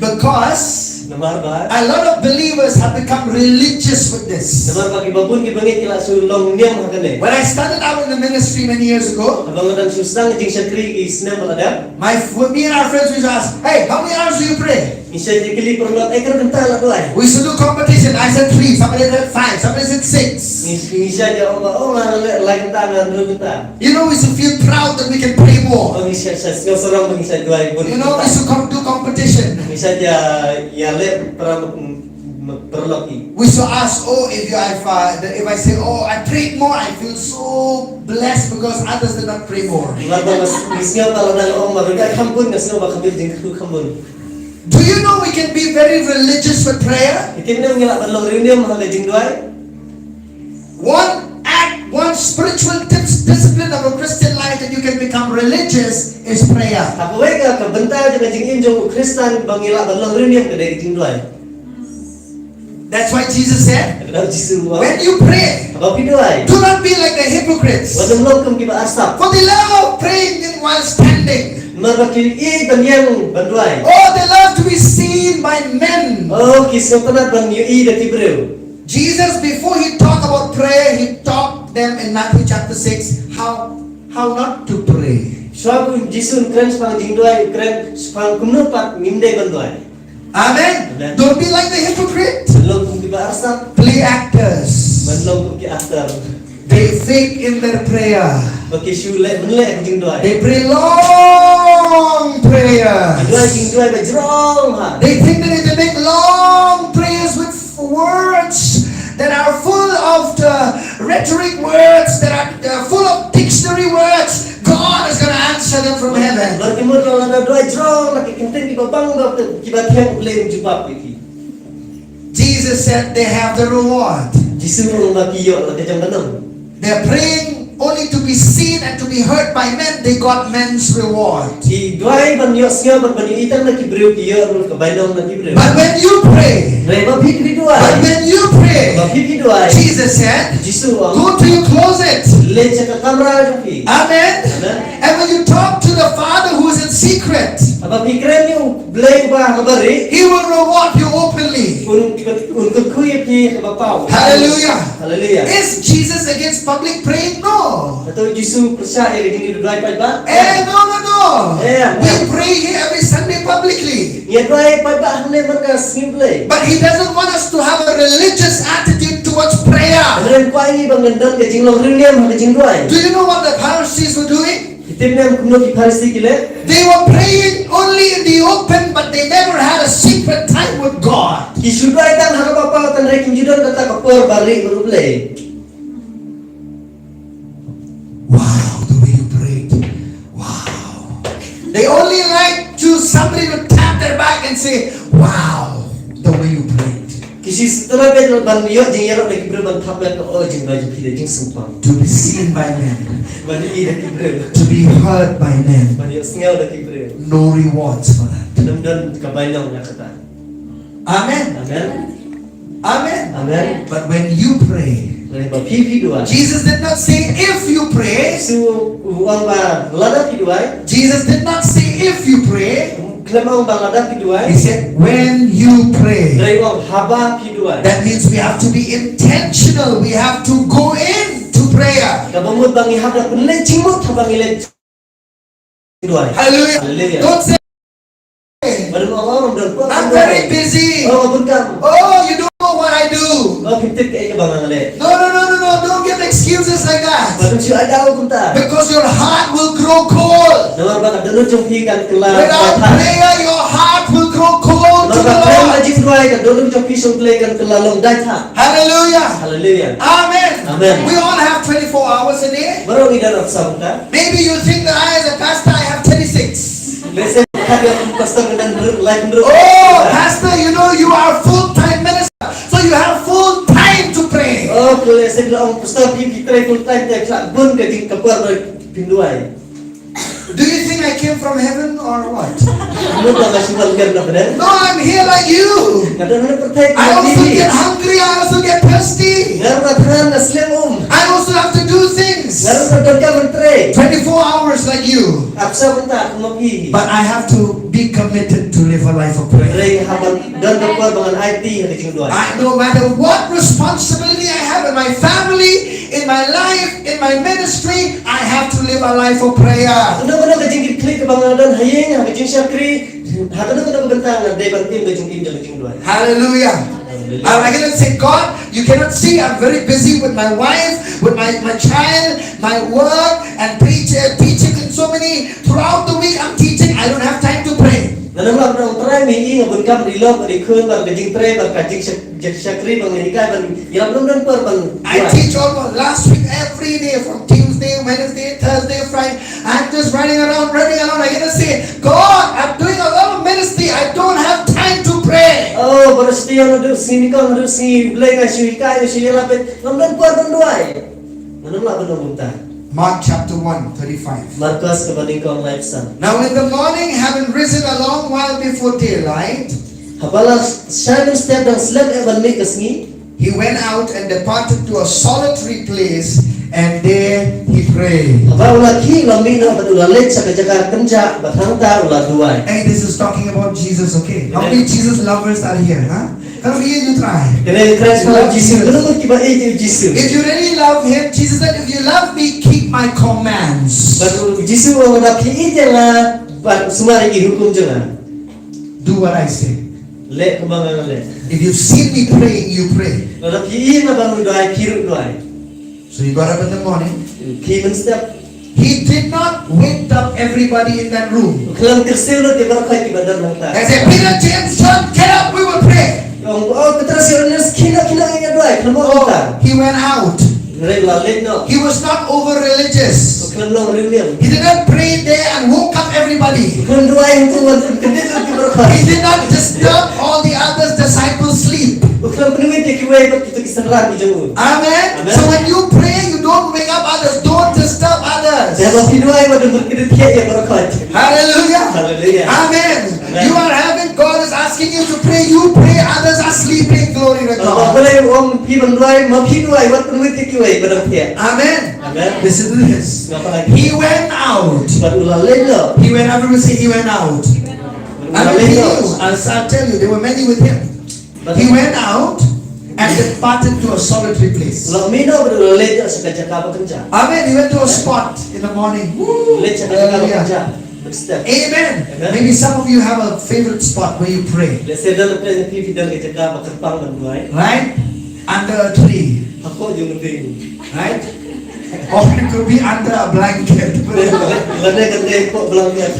Because namar ba a lot of believers have become religious with this. Namar ba kiba bun kiba ngeit ki la shu long niam ha kane. When I started out in the ministry many years ago, haba nga dang shu sdang jingshakri ki snem ba la dep, my f-, me and our friends, we used to ask, "Hey, how many hours do you pray?" Ngi shait ïakylli paralok, "Eh, katno kynta la duwai?" We used to do competition. I said three, somebody said five, somebody said six. Ngi, ngi shait ïa ong ba, "Oh, nga leh lai kynta, nga hynriew kynta." You know, we used to feel proud that we can pray more. Oh, ngi shait, shait, ngi shait sarong, ngi shait duwai bun. You know, we used to come do competition. Ngi shait ïa, ïaleh para, mm, mm, paralok ki. We used to ask, "Oh, if you, if, uh, the, if I say, oh, I prayed more, I feel so blessed because others did not pray more." Namar ba ngi sngew ba lada nga ong ba nga duwai kham bun, nga sngew ba kham bun jingkyrkhu kham bun. Do you know we can be very religious with prayer? Phi tip ne em ngi lah ban long riewniam ha ka jingduwai? One act, one spiritual dis-, discipline of a Christian life that you can become religious is prayer. Ha kawei ka, ka bynta jong ka jingim jong u Khristan ba ngi lah ban long riewniam ka dei ka jingduwai. That's why Jesus said, kata ka daw Jisu u ong, "When you pray, haba phi duwai, do not be like the hypocrites. Wat nym long kum kiba arsap. For they love praying while standing." Namar ba ki ïeit ban ïeng ban duwai. Oh, they love to be seen by men. Oh, ki sngewtynnat ban ïohi da ki briew. Jesus, before he talked about prayer, he taught them in Matthew chapter six how, how not to pray. Shuwa ba u Jisu un kren shaphang jingduwai, u kren shaphang kumno pat ngim dei ban duwai. Amen. Amen. Don't be like the hypocrite. Long kum ki Ba arsap. Play actors. Ban long kum ki actor. They fake in their prayer. Ba ki shu leh mynleh ki jingduwai. They pray long prayer. Ki duwai jingduwai ba jrong ha. They think that if they make long prayers with words that are full of the rhetoric words that are uh, full of dictionary words, God is going to answer them from heaven. Lada ki mut lada duwai jrong, lada ki ktien ki ba bang ba ki ba thiang, U Blei un jubab ïa ki. Jesus said they have the reward. Jisu u ong ba ki ïoh la ka jong ka nong. They're praying only to be seen and to be heard by men. They got men's reward. Ki duwai ban ïoh sngew ban ban ïohi tang na ki briew ki ïoh ruh ka bainong na ki briew. But when you pray, Hynrei ba phi phi duwai. But when you pray, Ba phi phi duwai. Jesus said, Jisu u ong. Go to your closet. Leit sha ka kamra jong phi. Amen. Amen. And when you talk to the Father who is in secret, Haba phi kren ïa U Blei uba ha ka bari. He will reward you openly. Un un kyrkhu ïa phi ha kaba paw. Hallelujah. Hallelujah. Is Jesus against public praying? No. Hato Jisu pyrshah ïa ka jingduwai paidbah? Eh, no, no, no. Eh, We pray here every Sunday publicly. Ngi duwai paidbah hangne man ka sngi Blei. But he doesn't want us to have a religious attitude towards prayer. Hynrei u kwah ïa ngi ba ngin don ka jinglong riewniam ha ka jingduwai. Do you know what the Pharisees were doing? Phi tip ne em kumno ki Pharisi ki leh? They were praying only in the open, but they never had a secret time with God. Ki shu duwai tang ha kaba paw tang, hynrei kim ju don kata ka por ba rieh bad U Blei. Wow, the way you prayed. Wow. They only like to somebody to tap their back and say, "Wow, the way you prayed." Ki shu sngewthuh ban ïoh jingïaroh na ki briew ban thap back, oh, jingduwai jong phi dei jingsngewbha. To be seen by men. Ban ïohi da ki briew. To be heard by men. Ban ïohsngew da ki briew. No rewards for that. Ym don ka bainong na kata. Amen. Amen. Amen. Amen. But when you pray, Hynrei ba phi phi duwai. Jesus did not say, "If you pray." Jisu u ong ba lada phi duwai. Jesus did not say, "If you pray." Khlem ong ba lada phi duwai. He said, "When you pray." Hynrei u ong haba phi duwai. That means we have to be intentional. We have to go in to prayer. Kaba mut ba ngi hap da pynleit jingmut haba ngi leit duwai. Hallelujah. Hallelujah. Don't say, Ba dang ong, oh, dang ong, "I'm very busy." Oh, bun kam. "Oh, you don't know what I do." Oh, phim tip kaei kaba nga leh. No, no, no, no, no. Don't give excuses like that. Ba dang shu ai daw kumta. Because your heart will grow cold. Namar ba ka dohnud jong phi kan kylla. Without prayer, your heart will grow cold to the Lord. Namar ba khlem da jingduwai ka dohnud jong phi sha U Blei kan kylla long dai thak. Hallelujah. Hallelujah. Amen. Amen. We all have twenty-four hours a day. Baroh ngi don arphew saw kynta. Maybe you think that I, as a pastor, I have thirty-six. Lehse phi ong, pastor, nga don lai phew hynriew. Oh, pastor, you know, you are full-time minister, so you have full time to pray. Oh, lehse phi ong, pastor, phi phi trei full time te phi la bun ka jing ka por ba phin duwai. Do you think I came from heaven or what? Mut ba nga shu wan na pdeng? No, I'm here like you. Nga don ha pyrthei. I also get hungry, I also get thirsty. Nga ruh nga thngan, nga slem um. I also have to do things. Nga ruh nga donkam ban trei. Twenty-four hours like you. Arphew saw kynta kum ma phi. But I have to be committed to live a life of prayer. Hynrei hap ban don ka por ba ngan aiti ha ka jingduwai. I, no matter what responsibility I have in my family, in my life, in my ministry, I have to live a life of prayer. Kano kano ka jingkitkhlieh kaba nga don ha ïing, ha ka jingshakri, ha kano kano ka bynta nga dei ban im ka jingim jong ka jingduwai. Hallelujah. Hallelujah. And I cannot say, "God, you cannot see, I'm very busy with my wife, with my, my child, my work, and preach, uh, teaching in so many, throughout the week I'm teaching, I don't have time to pray." Ngan ym lah ban ong, Trai, mynta nga bun kam, ri lok, ri khun, bad ka jingtrei, bad ka jingshak-, jingshakri, ban hikai, ban ïarap, ym don por ban I teach almost last week every day from Tuesday, Wednesday, Thursday, Friday. I'm just running around, running around. I gotta say, "God, I'm doing a lot of ministry. I don't have time to pray." Oh, baroh shi taïew naduh sngi nyngkong, naduh sngi Blei nga shu hikai, nga shu ïarap, ngam don por ban duwai. Ngan ym lah ban ong kumta. Mark chapter one, thirty-five. Markos kaba nyngkong, laiphew san. Now in the morning, having risen a long while before daylight, Haba la shai mynstep dang slem eh ban mih ka sngi. He went out and departed to a solitary place, and there he prayed. Haba u la khie, u la mih noh bad u la leit sha ka jaka kynjah bad hangta u la duwai. Hey, this is talking about Jesus, okay? How many Jesus lovers are here, huh? Come here, you try. Kane ka Khrist ba Jisu, kano kiba ïeit ïa u Jisu. If you really love him, Jesus said, "If you love me, keep my commands." Bad u Jisu u ong, lada phi ïeit ïa nga, bad sumar ïa ki hukum jong nga. Do what I say. Leh kumba nga leh. If you've seen me praying, you pray. Lada phi i nga ba nga duwai, phi ruh duwai. So he got up in the morning. Phi mynstep. He did not wake up everybody in that room. U khlem kyrsiew lut ïa baroh kiba don hangta. I said, "Peter, James, John, get up, we will pray." Ong, "Oh, Petros, Yohanes, khie noh, khie noh, ngin ïa duwai, khlem ong hangta." He went out. Hynrei u la leit noh. He was not over religious. U khlem long riewniam. He did not pray there and woke up everybody. U khlem duwai hangta wan pynkyndit lut ïa baroh. He did not disturb all the others' disciples' sleep. U khlem pynwit ïa kiwei pat kito ki synran ki jong u. Amen. Amen. So when you pray, you don't wake up others. Don't disturb others. Te haba phi duwai, wat pynkyndit ïa baroh. Hallelujah. Hallelujah. Amen. Amen. You are having, God is asking you to pray. You pray, others are sleeping. Glory to God. Haba U Blei u ong phi ban duwai, ma phi duwai, wat pynwit ïa kiwei ba dang thiah. Amen. Amen. Listen to this. Ngapa lagi? He went out. Bad u la leit noh. He went out. Everyone say, "He went out." U la leit noh. I will tell you, I'll, I'll tell you, there were many with him. He went out and departed to a solitary place. U la mih noh bad u la leit noh sha ka jaka ba kynja. Amen. He went to a spot in the morning. Woo! Leit sha ka jaka ba kynja. Hallelujah. Amen. Amen. Maybe some of you have a favorite spot where you pray. Lehse don na phi, phi don ka jaka ba kyrpang ban duwai. Right? Under a tree. Hapoh jong ka ding. Right? Or it could be under a blanket. Lane ka dei hapoh blanket.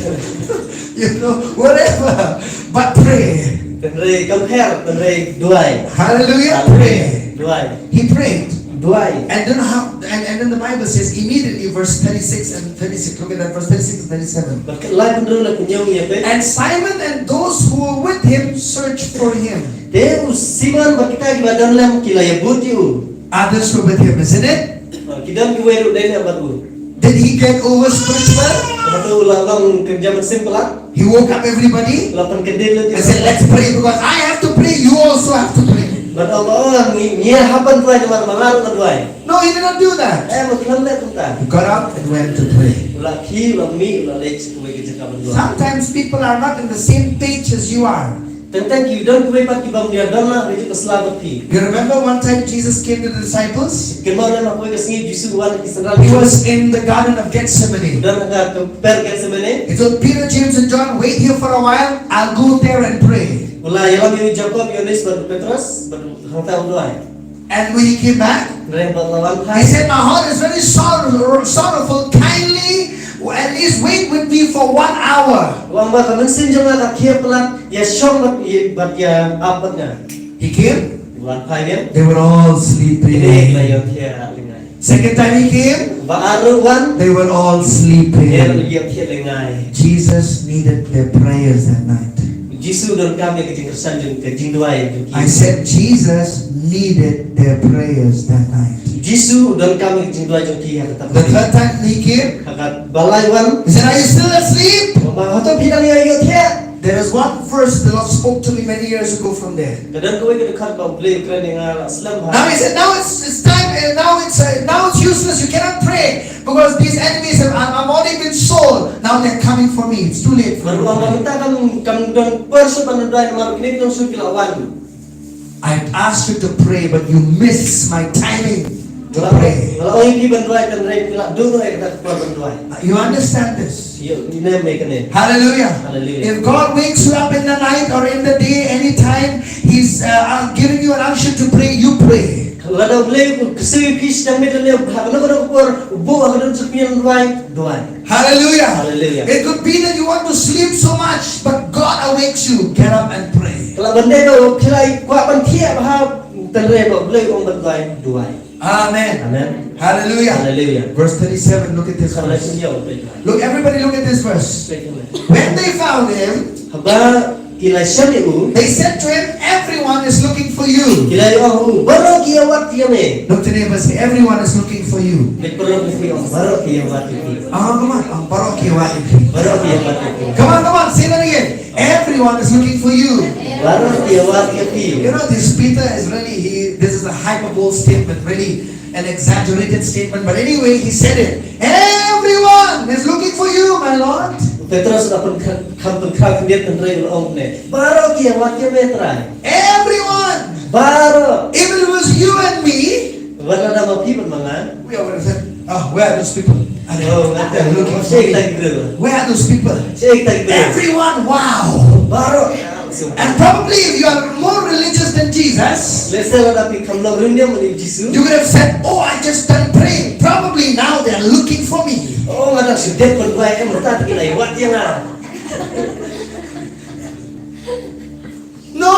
You know, whatever. But pray. Hynrei kam pher, hynrei duwai. Hallelujah. Hallelujah. Pray. Duwai. He prayed. Duwai. And then how, and, and then the Bible says immediately, verse thirty-six and thirty-six. Look at that, verse thirty-six and thirty-seven. Bad ka lai pynriew la pynïoh ïa phi. And Simon and those who were with him searched for him. Te u Simon bad kita kiba don lem ki la ïabud ïa u. Others were with him, isn't it? Ah, ki don kiwei ruh dei ne bad u. Did he get over spiritual? Hato u la long kynja mynsiem palat? He woke up everybody. U la pynkyndit lut ïa. I said, "Let's pray because I have to pray. You also have to pray." Bad u ong, "Oh, ngi, ngi hap ban duwai namar ma nga ruh ngan duwai." No, he did not do that. Em, u khlem leh kumta. He got up and went to pray. U la khie, u la mih, u la leit sha kawei ka jaka ban duwai. Sometimes people are not in the same page as you are. Teng teng ki don kiwei pat ki bym ïadon la ha kajuh ka sla bad phi. You remember one time Jesus came to the disciples? Kynmaw lem ha kawei ka sngi Jisu u wan ha ki synran. He was in the Garden of Gethsemane. U don ha ka kper Gethsemane. He told Peter, James, and John, "Wait here for a while. I'll go there and pray." U la ïalam ïa u Jakob, Ïoannis bad u Petros, bad hangta un duwai. And when he came back, hynrei haba u la wan phai, he said, "My heart is very sorrow-, sorrowful. Kindly, at least wait with me for one hour." U ong ba ka mynsiem jong nga ka khia palat, ïa shong bad, ïa, bad ïa ap bad nga. He came. U wan phai biang. They were all sleeping. Kine ki la ïohthiah lyngngai. Second time he came. Ba ar ruh u wan. They were all sleeping. Ki la ïohthiah lyngngai. Jesus needed their prayers that night. Jisu u donkam ïa ka jingkyrshan jong, ka jingduwai jong ki. I said Jesus needed their prayers that night. Jisu u donkam ïa ka jingduwai jong ki ha kata ka sngi. The third time he came, ha kaba lai u wan, he said, "Are you still asleep?" U ong ba, "Hato phi dang ïohthiah?" There is one verse the Lord spoke to me many years ago from there. Ka don kawei ka dkhot ba U Blei u kren ïa nga la slem ha. Now he said, "Now it's, it's time, eh, now it's, uh, now it's useless. You cannot pray." Because these enemies have, have, have already been sold. Now they're coming for me. It's too late for me. Bad u ong ba mynta kam, kam don por shuh ban duwai namar kine ki nongsynshar ki la wan. I asked you to pray, but you miss my timing to pray. Nga la ong ïa phi ban duwai, hynrei phi la duh noh ïa kata ka por ban duwai. You understand this? Ïoh, ïoh ne em ïa kane. Hallelujah. Hallelujah. If God wakes you up in the night or in the day, anytime, He's, uh, uh, giving you an unction to pray, you pray. Lada U Blei u kyrsiew ïa phi shi tang miet lane ha kano kano ka por, u buh ha ka jingduwai, duwai. Hallelujah. Hallelujah. It could be that you want to sleep so much, but God awakes you. Get up and pray. Ka lah ban dei ba phi la kwah ban thiah bha, hynrei ba U Blei u ong ban duwai, duwai. Amen. Amen. Hallelujah. Hallelujah. Verse thirty-seven, look at this verse. Look, everybody look at this verse. When they found him, haba ki la shem ïa u, they said to him, "Everyone is looking for you." Ki la ong ha u, "Baroh ki ïa wad ïa me." Look to neighbor, say, "Everyone is looking for you." Peit para bangeit, ong, "Baroh ki ïa wad ïa phi." Ah, come on. Ong, "Baroh ki ïa wad ïa phi." Baroh ki ïa wad ïa phi. Come on, come on. Say that again. "Everyone is looking for you." Baroh ki ïa wad ïa phi. You know, this Peter is really, he, this is a hyperbole statement, really an exaggerated statement, but anyway, he said it. "Everyone is looking for you, my Lord." Petros u la pynkhraw, kham pynkhraw khyndiat, hynrei u la ong kumne, "Baroh ki ïa wad ïa me, Trai." Everyone. Baroh. If it was you and me, wat lada ma phi bad ma nga, we would have said, "Oh, where are those people?" Oh, nga ta looking for me. Where are those people? Everyone, wow. Baroh. And probably if you are more religious than Jesus, you would have said, "Oh, I just done praying. Probably now they are looking for me." Oh, nga ta shu dep ban duwai, em, mynta ki la ïa wad ïa nga. No.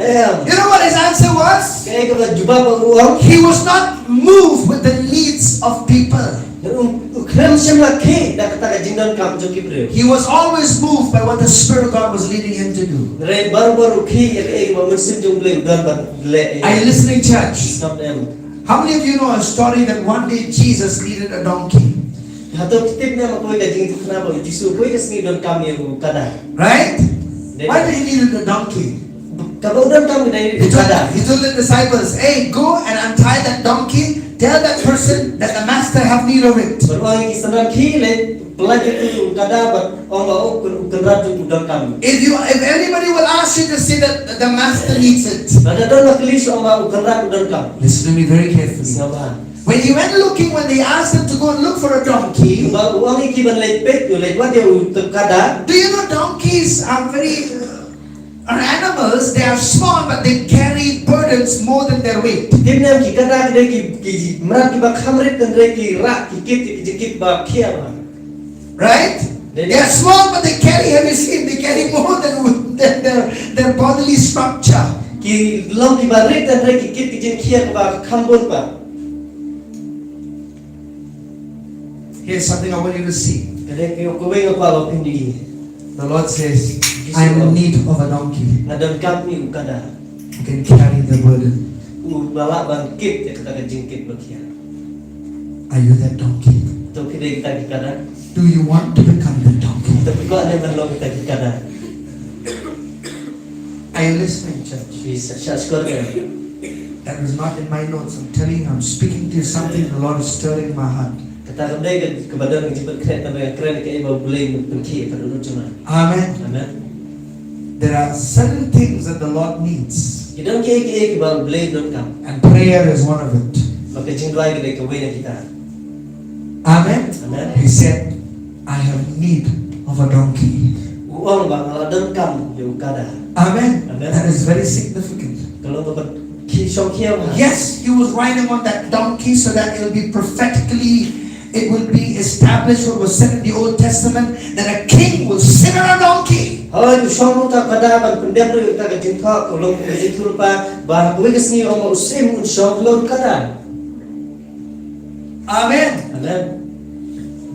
Em. You know what his answer was? Kaei kaba jubab ba u ong? He was not moved with the needs of people. U, u khlem shym la khie da kata ka jingdonkam jong ki briew. He was always moved by what the Spirit of God was leading him to do. Hynrei baroh baroh u khie ïa kaei kaba u Mynsiem jong u Blei u don ban leh. Are you listening, church? Stop them. How many of you know a story that one day Jesus needed a donkey? Hato phi tip ne em kawei ka jingïathuhkhana ba u Jisu kawei ka sngi u donkam ïa u kada? Right? Why did he need a donkey? Kaba u donkam ka dei u kada. He told the disciples, "Hey, go and untie that donkey. Tell that person that the master have need of it." Bad u ong ïa ki synran, khie leit pyllait ïa u kada bad ong ba u kyn-, u kynrad u donkam. If you, if anybody will ask you to say that the master needs it, lada don ba kylli shu ong ba u kynrad u donkam. Listen to me very carefully. Sngap bha. When he went looking, when they asked him to go and look for a donkey, ba u ong ïa ki ban leit peit, u leit wad ïa u kada. Do you know donkeys are very, uh, are animals, they are small, but they carry burdens more than their weight. Tip ne em ki kada ki dei ki, ki mrad kiba kham rit, hynrei ki rah, ki kit, ki jingkit ba khia bha. Right? They are small, but they carry heavy sin. They carry more than, than their, their bodily structure. Ki long kiba rit, hynrei ki kit ki jingkhia kaba kham bun bha. Here's something I want you to see. Ka dei kawei ka kwah ba phin ïohi. The Lord says, "I am in need of a donkey." Nga donkam ïa u kada. Who can carry the burden. Uba lah ban kit ïa kata ka jingkit ba khia. Are you that donkey? To phi dei kita ki kada? Do you want to become the donkey? To phi kwah ne ban long kita ki kada? Are you listening, church? Phi sa, sa shkor ne? That was not in my notes. I'm telling you, I'm speaking to you something the Lord is stirring my heart. Kata kam dei ka, kaba don ka jingpynkhreh, tangba nga kren kaei ba U Blei u pynkhih ha ka dohnud jong nga. Amen. Amen. There are certain things that the Lord needs. Ki don kiei kiei kiba U Blei u donkam. And prayer is one of it. Bad ka jingduwai ka dei kawei na kita. Amen. Amen. He said, "I have need of a donkey." U ong ba nga la donkam ïa u kada. Amen. Amen. That is very significant. Ka long kaba khie, shongkhia bha. Yes, he was riding on that donkey so that it will be prophetically, it will be established what was said in the Old Testament, that a king will sit on a donkey. Hooid, u shong ha uta u kada ban pyndep ruh ïa uta ka jingthoh, ka long ka jingthoh lypa ba ha kawei ka sngi u ong ba u Syiem un shong halor u kada. Amen. Amen.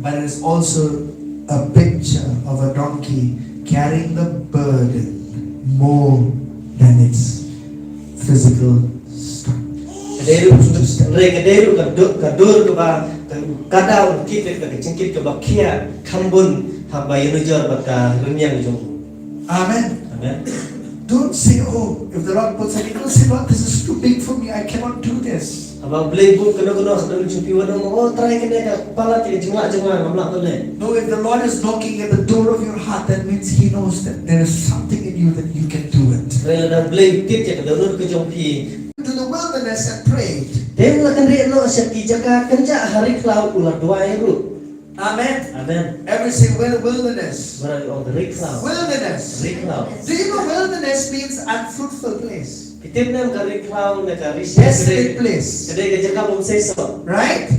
But it is also a picture of a donkey carrying the burden more than its physical strength. Ka dei ruh, hynrei ka dei ruh ka dur, ka dur kaba ka, kada un kit ïa ka jingkit kaba khia kham bun haba ïanujor bad ka rynïeng jong u. Amen. Amen. Don't say, "Oh, if the Lord puts an," don't say, "Lord, this is too big for me. I cannot do this." Haba U Blei u buh kano kano ha ka dohnud jong phi, wat ong, "Oh Trai, kane ka palat ïa ka jinglah jong nga, ngam lah ban leh." No, if the Lord is knocking at the door of your heart, that means He knows that there is something in you that you can do it. Hynrei lada U Blei u kit ïa ka dohnud ka jong phi. To the wilderness and prayed. Te u la kynriah noh sha ki jaka kynjah ha ri khlaw, u la duwai ruh. Amen. Amen. Every say, "Wil-, wilderness." Baroh ong, ri khlaw. Wilderness. Ri khlaw. Do you know wilderness means unfruitful place? Phi tip ne em ka ri khlaw ne ka ri sha, desolate place. Ka dei ka jaka bym sei soh. Right?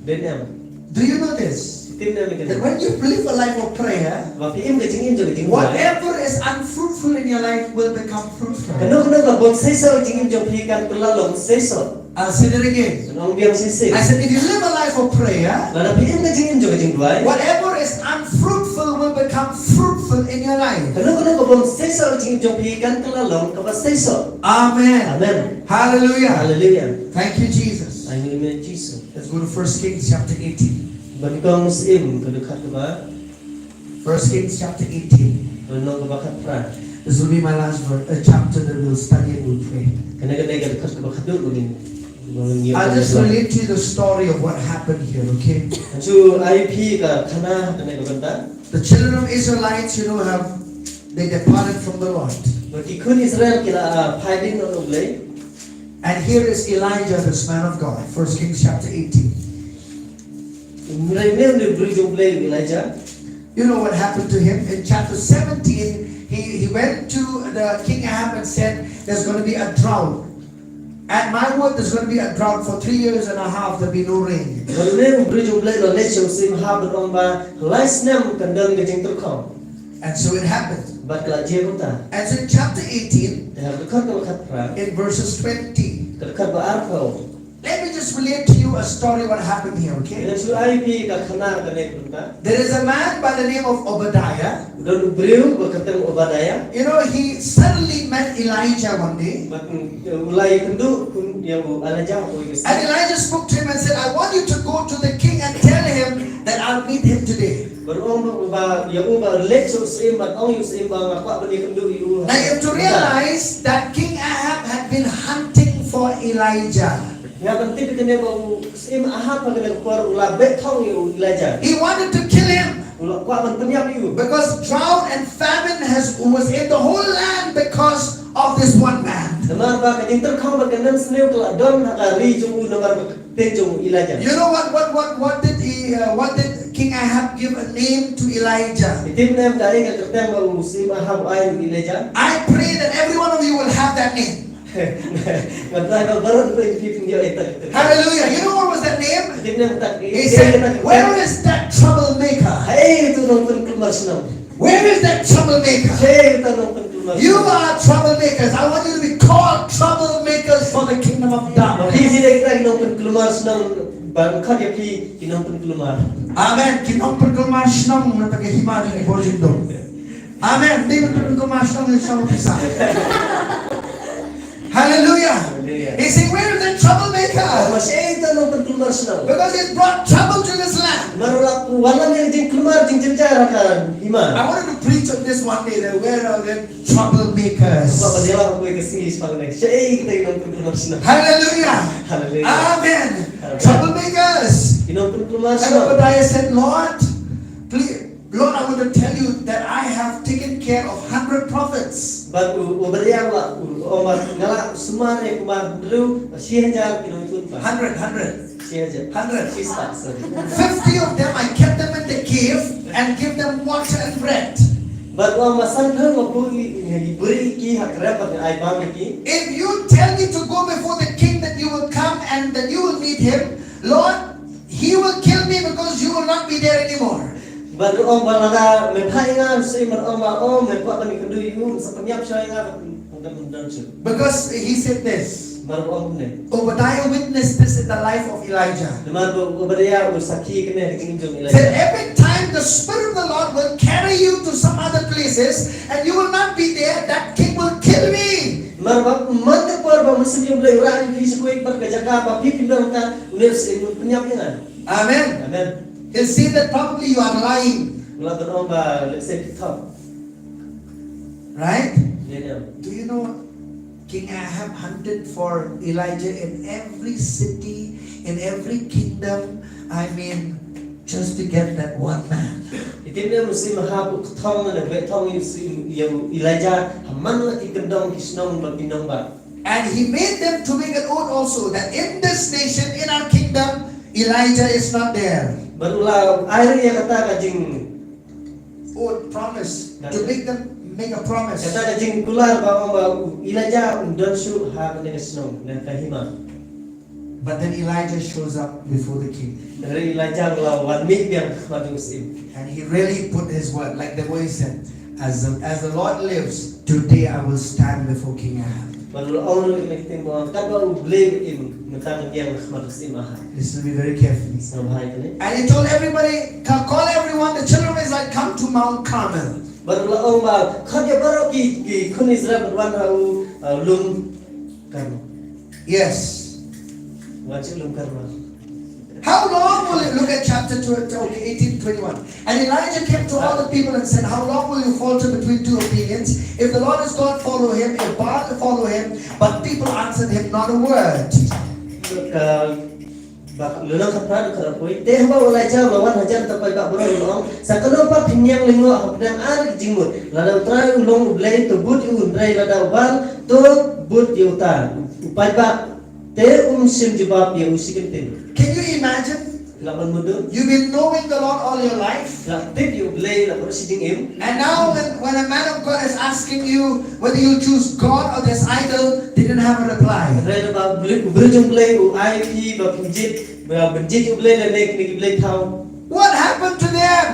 Dei ne em? Do you know this? Phi tip ne em ka dei? That when you live a life of prayer, ba phi im ka jingim jong ka jingduwai, whatever is unfruitful in your life will become fruitful. Kano kano ka bym sei soh ka jingim jong phi kan kylla long sei soh. I'll say that again. Ngan ong biang shisha. I said, if you live a life of prayer, lada phi im ka jingim jong ka jingduwai, whatever is unfruitful will become fruitful in your life. Kano kano ka bym sei soh ka jingim jong phi kan kylla long kaba sei soh. Amen. Amen. Hallelujah. Hallelujah. Thank you, Jesus. Amen, Jisu. Let's go to First Kings chapter eighteen. Ban kong Syiem ka dkhot kaba First Kings chapter eighteen. Lynnong kaba khatphra. This will be my last ver-, uh, chapter that we'll study and we'll pray. Kane ka dei ka dkhot kaba khatduh ba ngin, ba ngin ïoh. I'll just relate to you the story of what happened here, okay? Ngan shu ai phi ka khana kane ka bynta. The children of Israelites, you know, have, they departed from the Lord. Ba ki khun Israel ki la, ah, phai dien na U Blei. And here is Elijah, this man of God, First Kings chapter eighteen. Hynrei une u briew jong U Blei u Elijah. You know what happened to him? In chapter seventeen, he, he went to the King Ahab and said, "There's going to be a drought. At my word, there's going to be a drought for three years and a half, there'll be no rain." Bad une u briew jong U Blei u la leit sha u Syiem Ahab bad ong ba lai snem kan don ka jingtyrkhong. And so it happened. Bad ka la jia kumta. And so in chapter eighteen, ha ka dkhot kaba khatphra, in verses twenty, ka dkhot ba arphew. Let me just relate to you a story what happened here, okay? Ngan shu ai phi ka khana kane kumta. There is a man by the name of Obadiah. Don u briew ba kyrteng Obadiah. You know, he suddenly met Elijah one day. Bad, mm, u la ïakynduh kum ïa u Elijah ha kawei ka sngi. And Elijah spoke to him and said, "I want you to go to the king and tell him that I'll meet him today." Bad u ong ba ïa u ba leit sha u syiem bad ong ïa u syiem ba nga kwah ban ïakynduh ïa u. Now you have to realize that King Ahab had been hunting for Elijah. Ngi hap ban tip ïa kane ba u Syiem Ahab ha kane ka por u la beh thong ïa u Elijah. He wanted to kill him. U la kwah ban pynïap ïa u. Because drought and famine has, was in the whole land because of this one man. Namar ba ka jingtyrkhong bad ka nongsniew ka la don ha ka ri jong u namar ba ka ktien jong u Elijah. You know what, what, what, what did he, uh, what did King Ahab give a name to Elijah? Phi tip ne em kaei ka kyrteng ba u Syiem Ahab u ai ïa u Elijah? I pray that every one of you will have that name. Nga trai ba baroh phi phin ïoh ïa kata ka kyrteng. Hallelujah. You know what was that name? Phi tip ne em kata ka kyrteng? He said, "Where is that troublemaker?" Haei uta u nongpynkulmar shnong? Where is that troublemaker? Haei uta u nongpynkulmar shnong? You are troublemakers. I want you to be called troublemakers for the kingdom of God. Phi hi ki nongpynkulmar shnong, ban khot ïa phi ki nongpynkulmar. Amen. Ki nongpynkulmar shnong na ka hima jong u Blei. Amen. Dei ban pynkulmar shnong ïa u shnong pisa. Hallelujah. Hallelujah. He said, "Where is the troublemaker?" Ba shaei uta u nongpynkulmar shnong? Because he brought trouble to this land. Namar u la wanlam ïa ka jingkulmar jingjynjar ha ka hima. I wanted to preach on this one day, that where are the troublemakers? Ba ban ïalam ha kawei ka sngi shaphang kane. Shaei kita ki nongpynkulmar shnong? Hallelujah. Hallelujah. Amen. Amen. Troublemakers. Ki nongpynkulmar shnong. And Obadiah said, "Lord, please, Lord, I want to tell you that I have taken care of hundred prophets." Bad u, u Obadiah u la, u, u ong ba nga la sumar ïa kumba hynriew, shi hajar ki nongïathuhlypa. Hundred, hundred. Shi hajar. Hundred. Shi spah, sorry. Fifty of them, I kept them in the cave and give them water and bread. Bad u ong ba sanphew nga buh ïa ki, ïa ki briew ki ha krem bad nga ai bam ïa ki. If you tell me to go before the king that you will come and that you will meet him, Lord, he will kill me because you will not be there anymore. Bad u ong ba lada me phah ïa nga, u syiem, bad ong ba, oh, me kwah ban ïakynduh ïa u, sa pynïap shuwa ïa nga, bad ym don shuh. Because he said this. Bad u ong kumne. Obadiah witnessed this in the life of Elijah. Namar ba u Obadiah u sakhi kane ha ka jingim jong u Elijah. Said, "Every time the Spirit of the Lord will carry you to some other places and you will not be there, that king will kill me." Namar ba man ka por ba u Mynsiem Blei u rah ïa phi sha kawei pat ka jaka ba phi phim don, une u syiem un pynïap ïa nga. Amen. Amen. He'll say that probably you are lying. U la ban ong ba lehse phi thok. Right? Dei ne em? Do you know King Ahab hunted for Elijah in every city, in every kingdom? I mean, just to get that one man. Phi tip ne em, u Syiem Ahab u kthong ne beh thong ïa u Syiem, ïa u Elijah ha man la ki kyndong ki shnong bad ki nongbah. And he made them to make an oath also that in this nation, in our kingdom, Elijah is not there. Bad u la ai ruh ïa kata ka jing oath, promise, to make them make a promise. Kata ka jingkular ba ong ba u Elijah um don shuh ha kane ka shnong, na ka hima. But then Elijah shows up before the king. Hynrei Elijah u la wan mih biang ha khmat u syiem. And he really put his word, like the way he said, "As the, as the Lord lives, today I will stand before King Ahab." Bad u la ong ruh ïa kine ki ktien ba ong, katba U Blei u im, mynta ngan ïeng ha khmat u syiem Ahab. Listen to me very carefully. Sngewbha ïa kane. And he told everybody, "Ca-, call everyone, the children of Israel, come to Mount Carmel." Bad u la ong ba khot ïa baroh ki, ki khun Israel ban wan ha u, uh, lum Karmel. Yes. Wan sha u lum Karmel. How long will you, look at chapter twenty, okay, eighteen, twenty-one. And Elijah came to all the people and said, "How long will you falter between two opinions? If the Lord is God, follow him. If Baal, follow him." But people answered him not a word. Ka, ba, lynnong khatphra, dkhot arphew wei. Te haba u Elijah u la wan hajan, te u paidbah baroh u la ong, "Sa kano pat phin ïeng lyngngoh hapdeng ar ki jingmut? Lada U Trai u long U Blei, to bud ïa u, hynrei lada u Baal, to bud ïa uta." U paidbah te um shym jubab ïa u shi kyntien. Can you imagine? Lah ban mudui. You've been knowing the Lord all your life. Lah tip ïa U Blei lah baroh shi jingim. And now when, when a man of God is asking you whether you choose God or this idol, they didn't have a reply. Hynrei ba U Blei, U Blei jong U Blei u ai phi ba phin jied, ba phin jied U Blei lane kine ki blei thaw. What happened to them?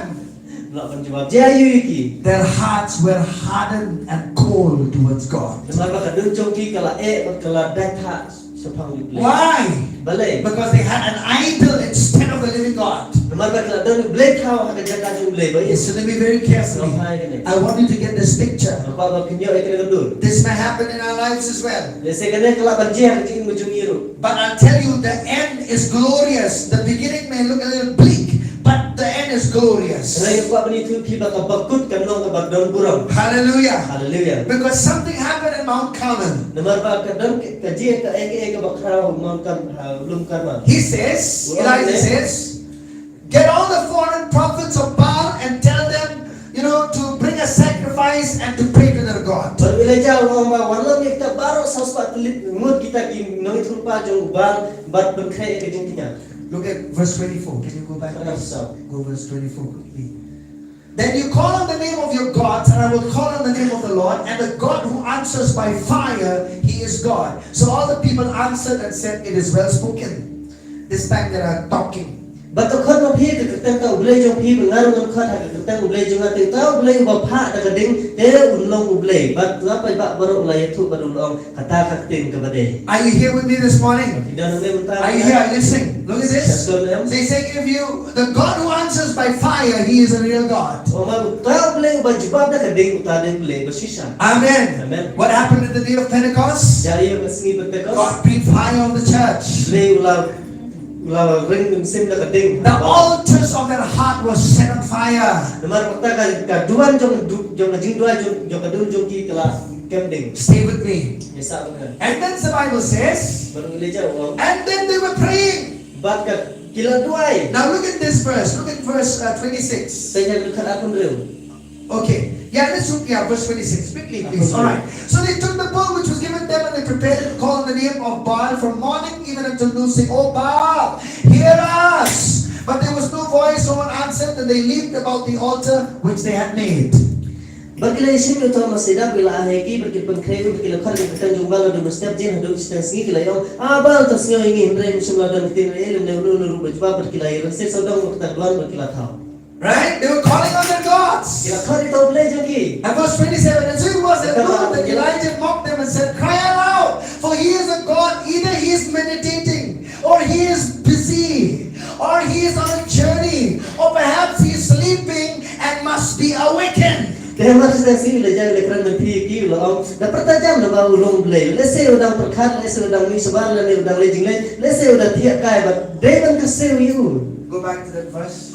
Lah ban jubab jia ïa ki. Their hearts were hardened and cold towards God. Namar ba ka dohnud jong ki ka la eh bad ka la dait ha shaphang U Blei. Why? Balei? Because they had an idol instead of the living God. Namar ba ka la don u blei thaw ha ka jaka jong U Blei ba. Listen to me very carefully. Nga phai kane. I want you to get this picture. Nga kwah ba phin ïoh ïa kane ka dur. This may happen in our lives as well. Lehse kane ka lah ban jia ha ka jingim jong ngi ruh. But I'll tell you, the end is glorious. The beginning may look a little bleak, but the end is glorious. Hynrei nga kwah ban ïathuh ïa phi ba ka bakut kan long kaba don burom. Hallelujah. Hallelujah. Because something happened in Mount Carmel. Namar ba ka don ka, ka jia kaei kaei kaba khraw ha Mount Carmel, ha Lum Karmel. He says, Elijah says, get all the four hundred prophets of Baal and tell them, you know, to bring a sacrifice and to pray to their God. Bad u Elijah u ong ba wanlam ïa kita baroh saw spah tylli ngut kita ki nongïathuhlypa jong u Baal bad pynkhreh ïa ka jingtynñiang. Look at verse twenty-four. Can you go back, please? Go verse twenty-four quickly. Then you call on the name of your gods, and I will call on the name of the Lord, and the God who answers by fire, he is God. So all the people answered and said, it is well spoken. This time they are talking. Bad to khot ma phi ha ka kyrteng ka U Blei jong phi, bad nga ruh ngan khot ha ka kyrteng U Blei jong nga, te uta U Blei uba phah da ka ding, te un long U Blei. Bad la paidbah baroh la ïathuh bad u la ong, kata ka ktien kaba dei. Are you here with me this morning? Phi don hangne mynta? Are you here? Are you listening? Look at this. Phi don hangne? So he's saying, if you, the God who answers by fire, he is a real God. Ong ba uta U Blei uba jubab da ka ding, uta dei U Blei ba shisha. Amen. Amen. What happened in the day of Pentecost? Jia ïa ka sngi Pentecost. God breathed fire on the church. Blei u la, u la ring mynsiem da ka ding. The altars of their heart was set on fire. Namar kata ka, ka duwan jong, jong ka jingduwai jong, jong ka dohnud jong ki ka la kem ding. Stay with me. Ïa sah bad nga. And then the Bible says, bad u Elijah u ong, and then they were praying. Bad ka ki la duwai. Now look at this verse. Look at verse, uh, twenty-six. Peit ïa ka dkhot arphew hynriew. Okay. Yeah, let's look, yeah, verse twenty-six. Quickly, please. All right. So they took the bowl which was given them and they prepared it, called on the name of Baal from morning even until noon, saying, O Baal, hear us. But there was no voice, no one answered, and they leaped about the altar which they had made. Bad ki la ïashim ïa uta u masida ba la ai ha ki, bad ki pynkhreh ïa u, bad ki la khot ïa ka kyrteng jong u Baal naduh mynstep jin haduh shiteng sngi, ki la ïa ong, A Baal, to sngew ïa ngi. Hynrei ym shym la don ktien ei ei lymne uno uno ruh ba jubab, bad ki la ïa rynsied sawdong bad ka dwan bad ki la thaw. Right? They were calling on their gods. Ki la khot ïa uta u blei jong ki. And verse twenty-seven, and so it was at noon that Elijah mocked them and said, Cry aloud, for he is a god, either he is meditating, or he is busy, or he is on a journey, or perhaps he is sleeping and must be awakened. Te ha mar shiteng sngi u Elijah u la kren lynti ïa ki, u la ong, da pyrta jam, naba u long u blei. Lehse u dang pyrkhat, lehse u dang mih shabar, lane u dang leit jingleit, lehse u dang thiah kai, bad dei ban kyrsiew ïa u. Go back to that verse.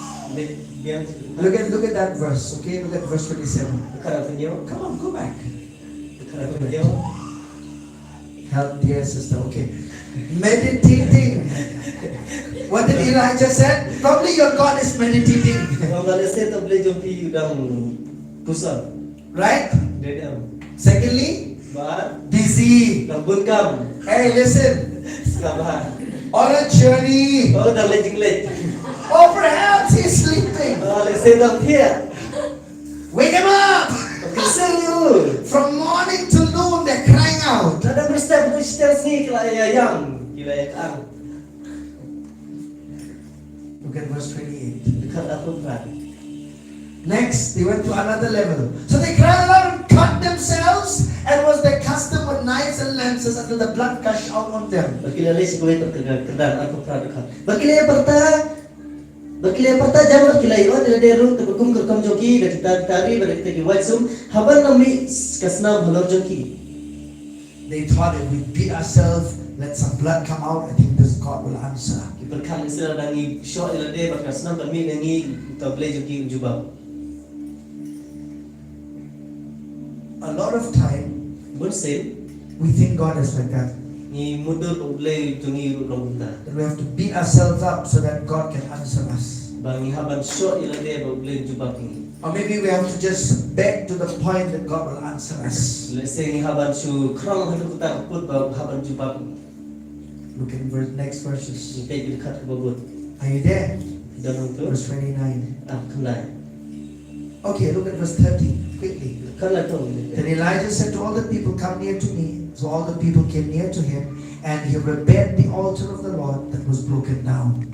Look at, look at that verse, okay? Look at verse twenty-seven. Come on, go back. Help, dear sister, okay. Meditating. What did Elijah said? Probably your God is meditating. Ong ba lehse uta u blei jong phi u dang puson. Right? Dei em. Secondly, busy. Dang bun kam. Hey, listen. Sabar. On a journey. Oh, dang leit jingleit. Or perhaps he's sleeping. Oh, lehse u dang thiah. Wake him up! Kyrsiew ïa u. From morning till noon, they're crying out. Naduh mynstep haduh shiteng sngi ki la ïa ïam, ki la ïa kang. Look at verse twenty-eight. Dkhot arphew phra. Next, they went to another level. So they cried aloud and cut themselves, and was their custom with knives and lances until the blood gushed out on them. Bad ki la leit sha kawei pat ka kyrdan, arphew phra dkhot. Bad ki la ïa pyrta, bad ki la ïa pyrta jam, bad ki la ïoh ïa lade ruh, te kum ka rukom jong ki, da kita ki tari, bad da kita ki wait sum, haba la mih ka snam halor jong ki. They thought, if we beat ourselves, let some blood come out, I think this God will answer. Ki pyrkhat lehse lada ngi shoh ïa lade bad ka snam kan mih na ngi, uta u blei jong ki un jubab. A lot of time, bun sien, we think God is like that. Ngi mutdur ba u blei jong ngi ruh long kumta. That we have to beat ourselves up so that God can answer us. Ba ngi hap ban shoh ïa lade ba u blei un jubab ïa ngi. Or maybe we have to just beg to the point that God will answer us. Lehse ngi hap ban shu khrong haduh kata ka pud ba hap ban jubab. Look at verse, next verses. Ngi peit ki dkhot kiba bud. Are you there? Don hangto? Verse twenty-nine. Ah, khyndai. Okay, look at verse thirty quickly. Khyndai to. Then Elijah said to all the people, "Come near to me." So all the people came near to him, and he repaired the altar of the Lord that was broken down.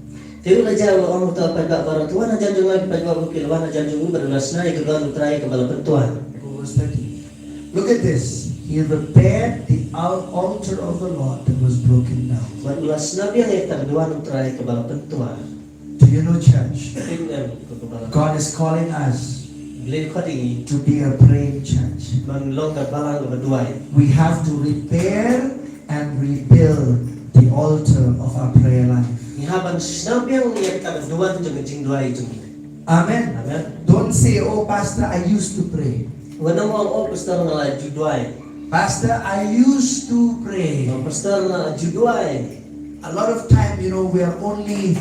Te u Elijah u la ong ha uta u paidbah baroh, "To wan hajan jong nga ki paidbah, ki la wan hajan jong u, bad u la shna ïa ka duwan u Trai kaba la pyntwa." Go verse thirty. Look at this. He repaired the al-, altar of the Lord that was broken down. Bad u la shna biang ïa kata ka duwan u Trai kaba la pyntwa. Do you know, church? Phi tip ne em, ko, ko balang. God is calling us Blei u khot ïa ngi to be a praying church. Ban long ka balang kaba duwai. We have to repair and rebuild the altar of our prayer life. Ngi hap ban shna biang ïa kata ka duwan jong ka jingduwai jong ngi. Amen. Amen. Don't say, "Oh, Pastor, I used to pray." Wat nym ong, "Oh, Pastor, nga la ju duwai." Pastor, I used to pray. Oh, Pastor, nga la ju duwai. A lot of time, you know, we are only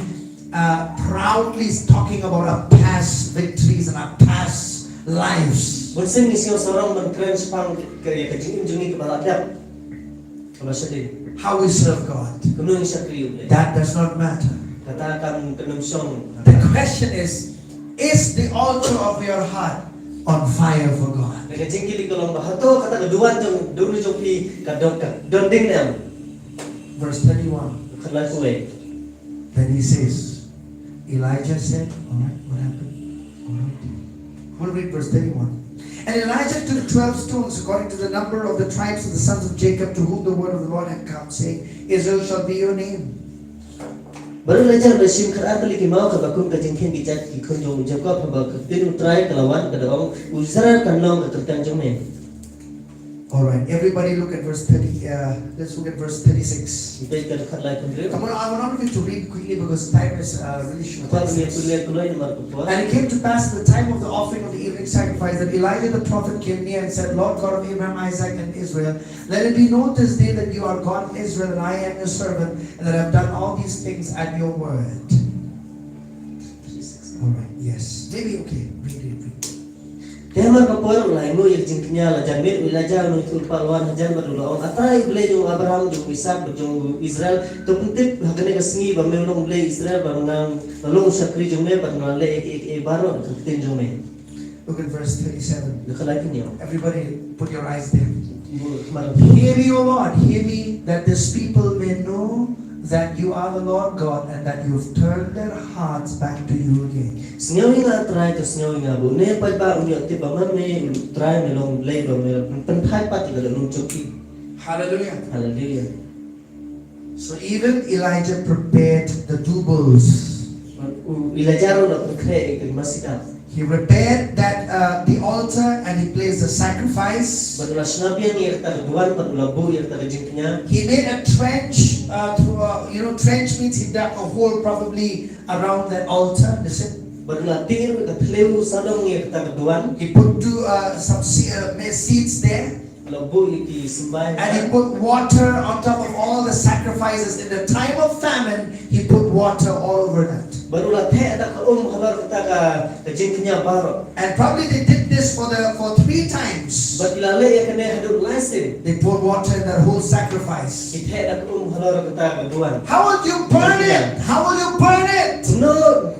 uh, proudly talking about our past victories and our past lives. Bun sien ngi sngew sarong ban kren shaphang ka, ka jingim jong ngi kaba la dep, kaba shadien. How we serve God. Kumno ngi shakri ïa u Blei. That does not matter. Kata kam, kam shong. The question is, is the altar of your heart on fire for God? Ka jingkylli ka long ba hato kata ka duwan jong, duwan jong phi ka don, ka don ding ne em? Verse thirty-one. Khyndai phew wei. Then he says, Elijah said, all right, what happened? All right. We'll read verse thirty-one. And Elijah took twelve stones according to the number of the tribes of the sons of Jacob to whom the word of the Lord had come, saying, "Israel shall be your name." Bad u Elijah u la shim khatar tylli ki maw kaba kum ka jingkheiñ ki jait ki khun jong u Jakob, haba ka ktien u Trai ka la wan ka da ong, "U Israel kan long ka kyrteng jong me." All right, everybody look at verse thirty, uh, let's look at verse thirty-six. Peit ka dkhot laiphew hynriew. Come on, I want all of you to read quickly because time is, uh, really short. Khot ngi pule kloi namar ka por. And it came to pass at the time of the offering of the evening sacrifice that Elijah the prophet came near and said, "Lord God of Abraham, Isaac, and Israel, let it be known this day that you are God in Israel, and I am your servant, and that I have done all these things at your word." All right, yes. Maybe, okay, read it, read it. Te namar ka por u la ïanguh ïa ka jingkñia, la jan miet u Elijah u nongïathuhlypa, u la wan hajan bad u la ong, "A Trai, U Blei jong u Abraham, jong u Isaak bad jong u Israel, to pyntip ha kane ka sngi ba me u long U Blei Israel, ba nga la long u shakri jong me bad nga la leh ïa kiei kiei baroh da ka ktien jong me." Look at verse thirty-seven. Dkhot laiphew hynñiew. Everybody, put your eyes there. Hear me, O Lord, hear me, that this people may know that you are the Lord God and that you have turned their hearts back to you again. Sngew ïa nga, Trai, to sngew ïa nga, ba une u paidbah un ïoh tip ba man me, Trai, me long Blei, ba me pynphai pat ïa ka dohnud jong phi. Hallelujah. Hallelujah. So even Elijah prepared the two bulls. U Elijah ruh u la pynkhreh ïa ki masi dab. He repaired that, uh, the altar and he placed the sacrifice. Bad u la shna biang ïa kata ka duwan bad u la buh ïa kata ka jingkñia. He made a trench, uh, through, uh, you know, trench means he dug a hole probably around that altar. Listen. Bad u la tih ïa ka thliew sawdong ïa kata ka duwan. He put two, uh, some se-, uh, maize seeds there. La buh ïa ki symbai. And he put water on top of all the sacrifices. In the time of famine, he put water all over that. Bad u la theh da ka um halor kata ka, ka jingkñia baroh. And probably they did this for the, for three times. Bad ki la leh ïa kane haduh lai sien. They poured water in that whole sacrifice. Ki theh da ka um halor kata ka duwan. How will you burn it? How will you burn it? Kumno,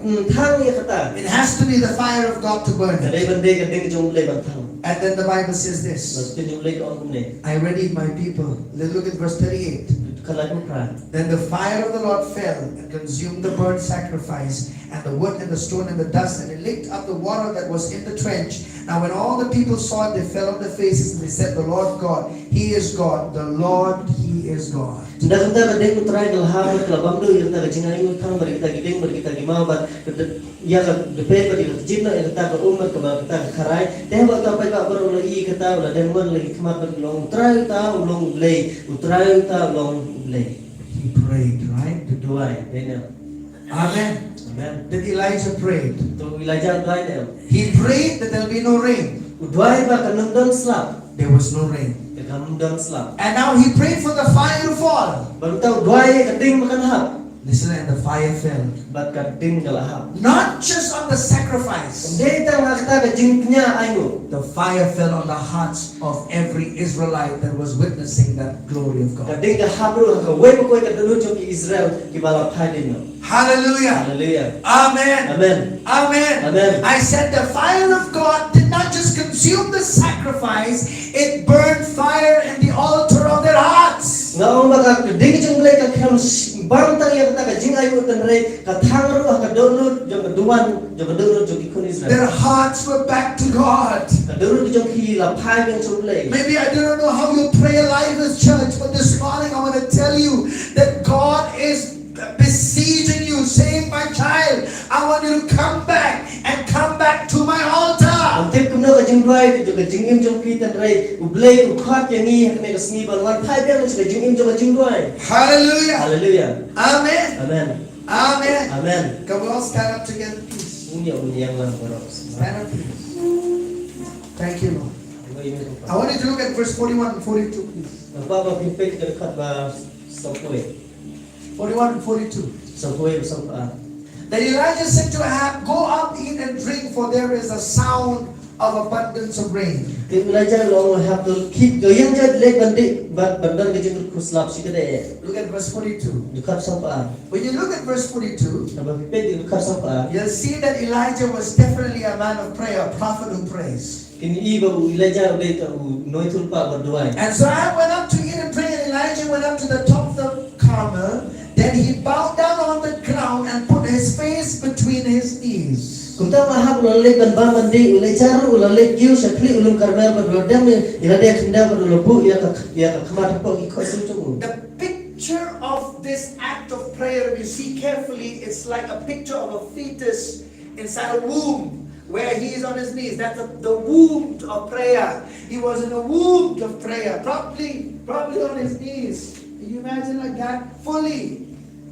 mm, thang ïa kata? It has to be the fire of God to burn it. Ka dei ban dei ka ding jong U Blei ban thang. And then the Bible says this. Bad ka ktien jong U Blei ka ong kumne. I read it, my people. Let's look at verse thirty-eight. Dkhot laiphew phra. Then the fire of the Lord fell and consumed the burnt sacrifice and the wood and the stone and the dust, and it licked up the water that was in the trench. Now when all the people saw it, they fell on their faces and they said, "The Lord God, He is God. The Lord, He is God." Ynda kumta ka ding U Trai ka la ha bad ka la bam duh ïa kata ka jingainguh thang bad ïa kita ki ding bad ïa kita ki maw bad ïa ka dpei bad ïa ka kjit noh ïa kata ka um bad kaba kata ka kharai. Te haba uta u paidbah baroh u la ïohi ïa kata, u la dem wan la ki khmat bad u la ong, "U Trai uta u long U Blei, U Trai uta u long U Blei." He prayed, right? Duwai, dei ne em? Amen. Amen. Did Elijah pray? To u Elijah u duwai ne em? He prayed that there'll be no rain. U duwai ba kan ym don slap. There was no rain. Te kan ym don slap. And now he prayed for the fire to fall. Bad uta u duwai ïa ka ding ba kan hap. Listen, and the fire fell. Bad ka ding ka la hap. Not just on the sacrifice. Ym dei tang ha kata ka jingkñia ainguh. The fire fell on the hearts of every Israelite that was witnessing that glory of God. Ka ding ka hap ruh ha kawei pa kawei ka dohnud jong ki Israel kiba la phai dien noh. Hallelujah. Hallelujah. Amen. Amen. Amen. Amen. I said the fire of God did not just consume the sacrifice, it burned fire in the altar of their hearts. Nga ong ba ka ding jong U Blei kam bang tang ïa kata ka jingainguh, hynrei ka thang ruh ha ka dohnud jong ka duwan jong ka dohnud jong ki khun Israel. Their hearts were back to God. Ka dohnud jong ki la phai biang sha U Blei. Maybe I do not know how your prayer life is, church, but this morning I want to tell you that God is besieging you, saying, "My child, I want you to come back and come back to my altar." Ngam tip kumno ka jingduwai jong ka jingim jong phi, hynrei U Blei u khot ïa ngi ha kane ka sngi ban wan phai biang sha ka jingim jong ka jingduwai. Hallelujah. Hallelujah. Amen. Amen. Amen. Amen. Can we all stand up together, please? Ngin ïa wan ïeng lang baroh. Stand up, please. Thank you, Lord. I want you to look at verse forty-one and forty-two, please. Nga kwah ba phin peit ka dkhot ba sanphew wei. Forty-one and forty-two. Sanphew wei bad sanphew ar. Then Elijah said to Ahab, "Go up, eat and drink, for there is a sound of abundance of rain." Te u Elijah u la ong ha u, khie, to ïeng, leit ban dih bad ban don ka jingkyrkhu slap shikatdei. Look at verse forty-two. Dkhot sanphew ar. When you look at verse forty-two, haba phi peit ïa ka dkhot sanphew ar, you'll see that Elijah was definitely a man of prayer, a prophet who prays. Phin i ba u Elijah u dei uta u nongïathuhlypa ba duwai. And so Ahab went up to eat and drink, and Elijah went up to the top of the Carmel. Then he bowed down on the ground and put his face between his knees. Kumta u Ahab u la leit ban bam ban dih, u Elijah ruh u la leit kiew sha khlieh u lum Karmel bad u la dem ïa lade khyndew bad u la buh ïa ka, ïa ka khmat hapoh ki khohsiew jong u. The picture of this act of prayer, if you see carefully, it's like a picture of a fetus inside a womb where he is on his knees. That's the, the womb of prayer. He was in a womb of prayer, probably, probably on his knees. Can you imagine like that? Fully.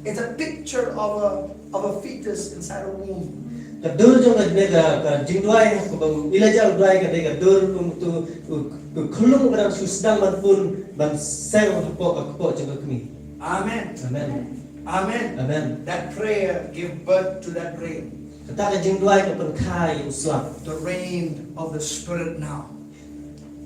It's a picture of a, of a fetus inside a womb. Ka dur jong kane ka, ka jingduwai kaba u Elijah u duwai ka dei ka dur kum utu u, u khyllung uba dang shu sdang ban pun ban seng hapoh ka kpoh jong ka kmie. Amen. Amen. Amen. Amen. That prayer gave birth to that rain. Kata ka jingduwai ka pynkha ïa u slap. The rain of the Spirit now.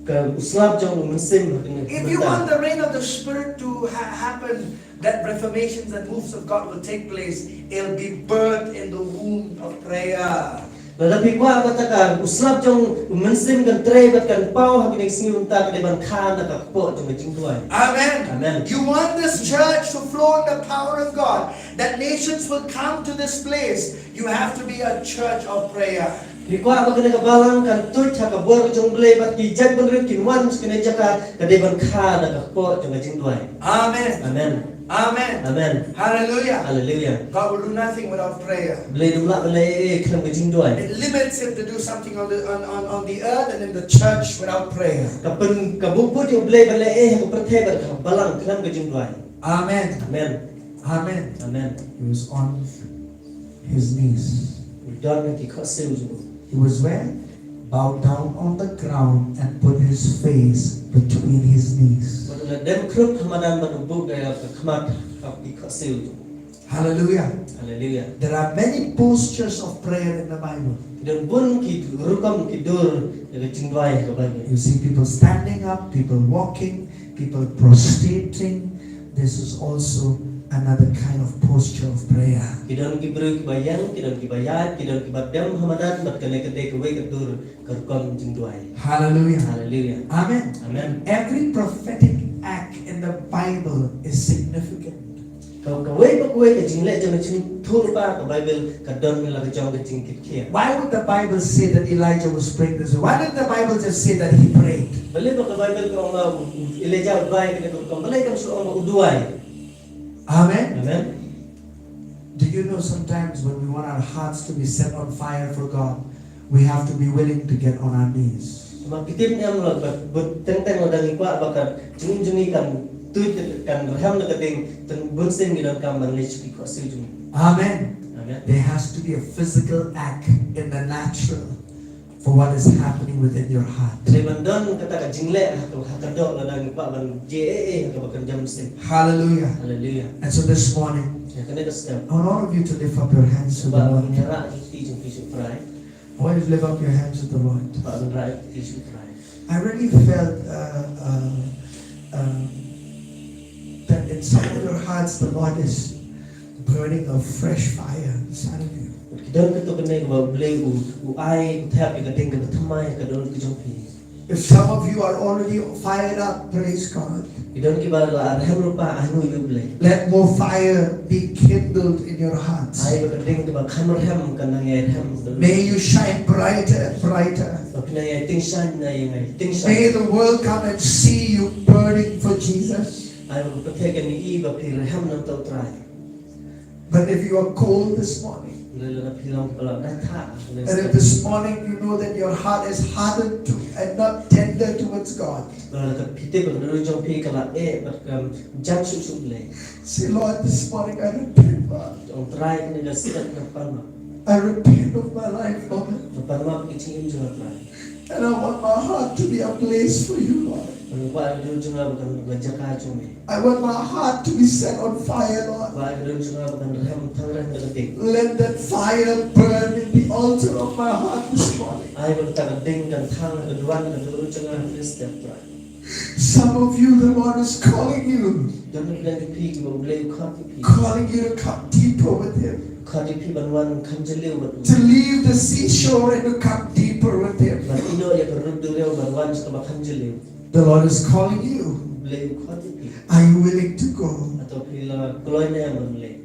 Ka u slap jong u Mynsiem ha kane. If you want the rain of the Spirit to ha-, happen, that reformations and moves of God will take place, it'll be birthed in the womb of prayer. Lada phi kwah ba kata ka u slap jong u Mynsiem kan trei bad kan paw ha kine ki sngi mynta, ka dei ban kha na ka kpoh jong ka jingduwai. Amen. Amen. You want this church to flow in the power of God, that nations will come to this place, you have to be a church of prayer. Phi kwah ba kane ka balang kan tuid ha ka bor jong U Blei bad ki jaitbynriew kin wan sha kane ka jaka, ka dei ban kha na ka kpoh jong ka jingduwai. Amen. Amen. Amen. Amen. Hallelujah. Hallelujah. God will do nothing without prayer. U Blei um lah ban leh ei ei khlem ka jingduwai. It limits him to do something on the, on, on, on the earth and in the church without prayer. Ka pyn, ka buh pud ïa U Blei ban leh ei ei ha ka pyrthei bad ha ka balang khlem ka jingduwai. Amen. Amen. Amen. Amen. He was on his knees. U don ha ki khohsiew jong u. He was where? Bowed down on the ground and put his face between his knees. Bad u la dem khrup ha madan bad u buh ka khmat ha ki khohsiew jong u. Hallelujah. Hallelujah. There are many postures of prayer in the Bible. Ki don bun ki rukom ki dur ïa ka jingduwai ha ka Baibl. You see people standing up, people walking, people prostrating. This is also another kind of posture of prayer. Ki don ki briew kiba ïeng, ki don kiba ïaid, ki don kiba dem ha madan, bad kane ka dei kawei ka dur ka rukom jingduwai. Hallelujah. Hallelujah. Amen. Amen. Every prophetic act in the Bible is significant. Ka, kawei pa kawei ka jingleh jong ka jingïathuhlypa ha ka Baibl ka don la ka jong ka jingkitkhia. Why would the Bible say that Elijah was praying this way? Why didn't the Bible just say that he prayed? Balei ba ka Baibl ka ong ba u, u Elijah u duwai kane ka rukom? Balei kam shu ong ba u duwai? Amen. Amen. Do you know sometimes when we want our hearts to be set on fire for God, we have to be willing to get on our knees? Te ma phi tip ne em, la ba, bun teng teng lada ngi kwah ba ka jingim jong ngi kan tuid, kan rhem na ka ding, te bun sien ngi donkam ban leit sha ki khohsiew jong ngi. Amen. Amen. There has to be a physical act in the natural. for what is happening within your heart. Te ban don kata ka jingleh ha ka, ha ka doh lada ngi kwah ban je e e ha kaba kan jam sien. Hallelujah. Haleluya. And so this morning, Ya kane ka step. I want all of you to lift up your hands to the Ba Lord. ngi rah ki kti jong phi sha U Trai. I want you to lift up your hands to the Lord. Ba ngi rah ki kti sha U Trai. I really felt uh, uh, uh, that inside of your hearts, the Lord is burning a fresh fire inside of you. Ki don kito kane kaba U Blei u, u ai u thep ïa ka ding kaba thymmai ka don ki jong phi. If some of you are already fired up, praise God. Ki don kiba la rhem lypa, ai nguh ïa U Blei. Let more fire be kindled in your hearts. Ai ba ka ding kaba kham rhem kan nang ïai rhem. May you shine brighter and brighter. Ba phi nang ïai tyngshaiñ, nang ïai tyngshaiñ. May the world come and see you burning for Jesus. Ai ba ka pyrthei kan ïohi ba phi rhem namar U Trai. But if you are cold this morning, Lada phi long ba la dei thah. and if this morning you know that your heart is hardened to and not tender towards God, Lada ka phi tip ba ka dur jong phi ka la eh bad kam jan suk suk lei. Say, Lord, this morning I repent, Lord. U Trai, kane ka step nga pan map. I repent of my life, Lord. Nga pan map ki jingim jong nga, Trai. And I want my heart to be ablaze for you, Lord. Nga kwah ka dur jong nga ba kan long ka jaka jong me. I want my heart to be set on fire, Lord. Kwah ka dur jong nga ba kan rhem tang rhem da ka ding. Let that fire burn in the altar of my heart this morning. Ai ba kata ka ding kan thang ha ka duwan ka dur jong nga ha kane step, Trai. Some of you, the Lord is calling you, Don na phi kiba U Blei u khot ïa phi. Calling you to come deeper with Him, Khot ïa phi ban wan kham jylliew bad u. To leave the seashore and to come deeper with Him. Ban ïehnoh ïa ka rud duriaw ban wan sha kaba kham jylliew. The Lord is calling you. U Blei u khot ïa phi. Are you willing to go? Hato phi la kloi ne em ban leit?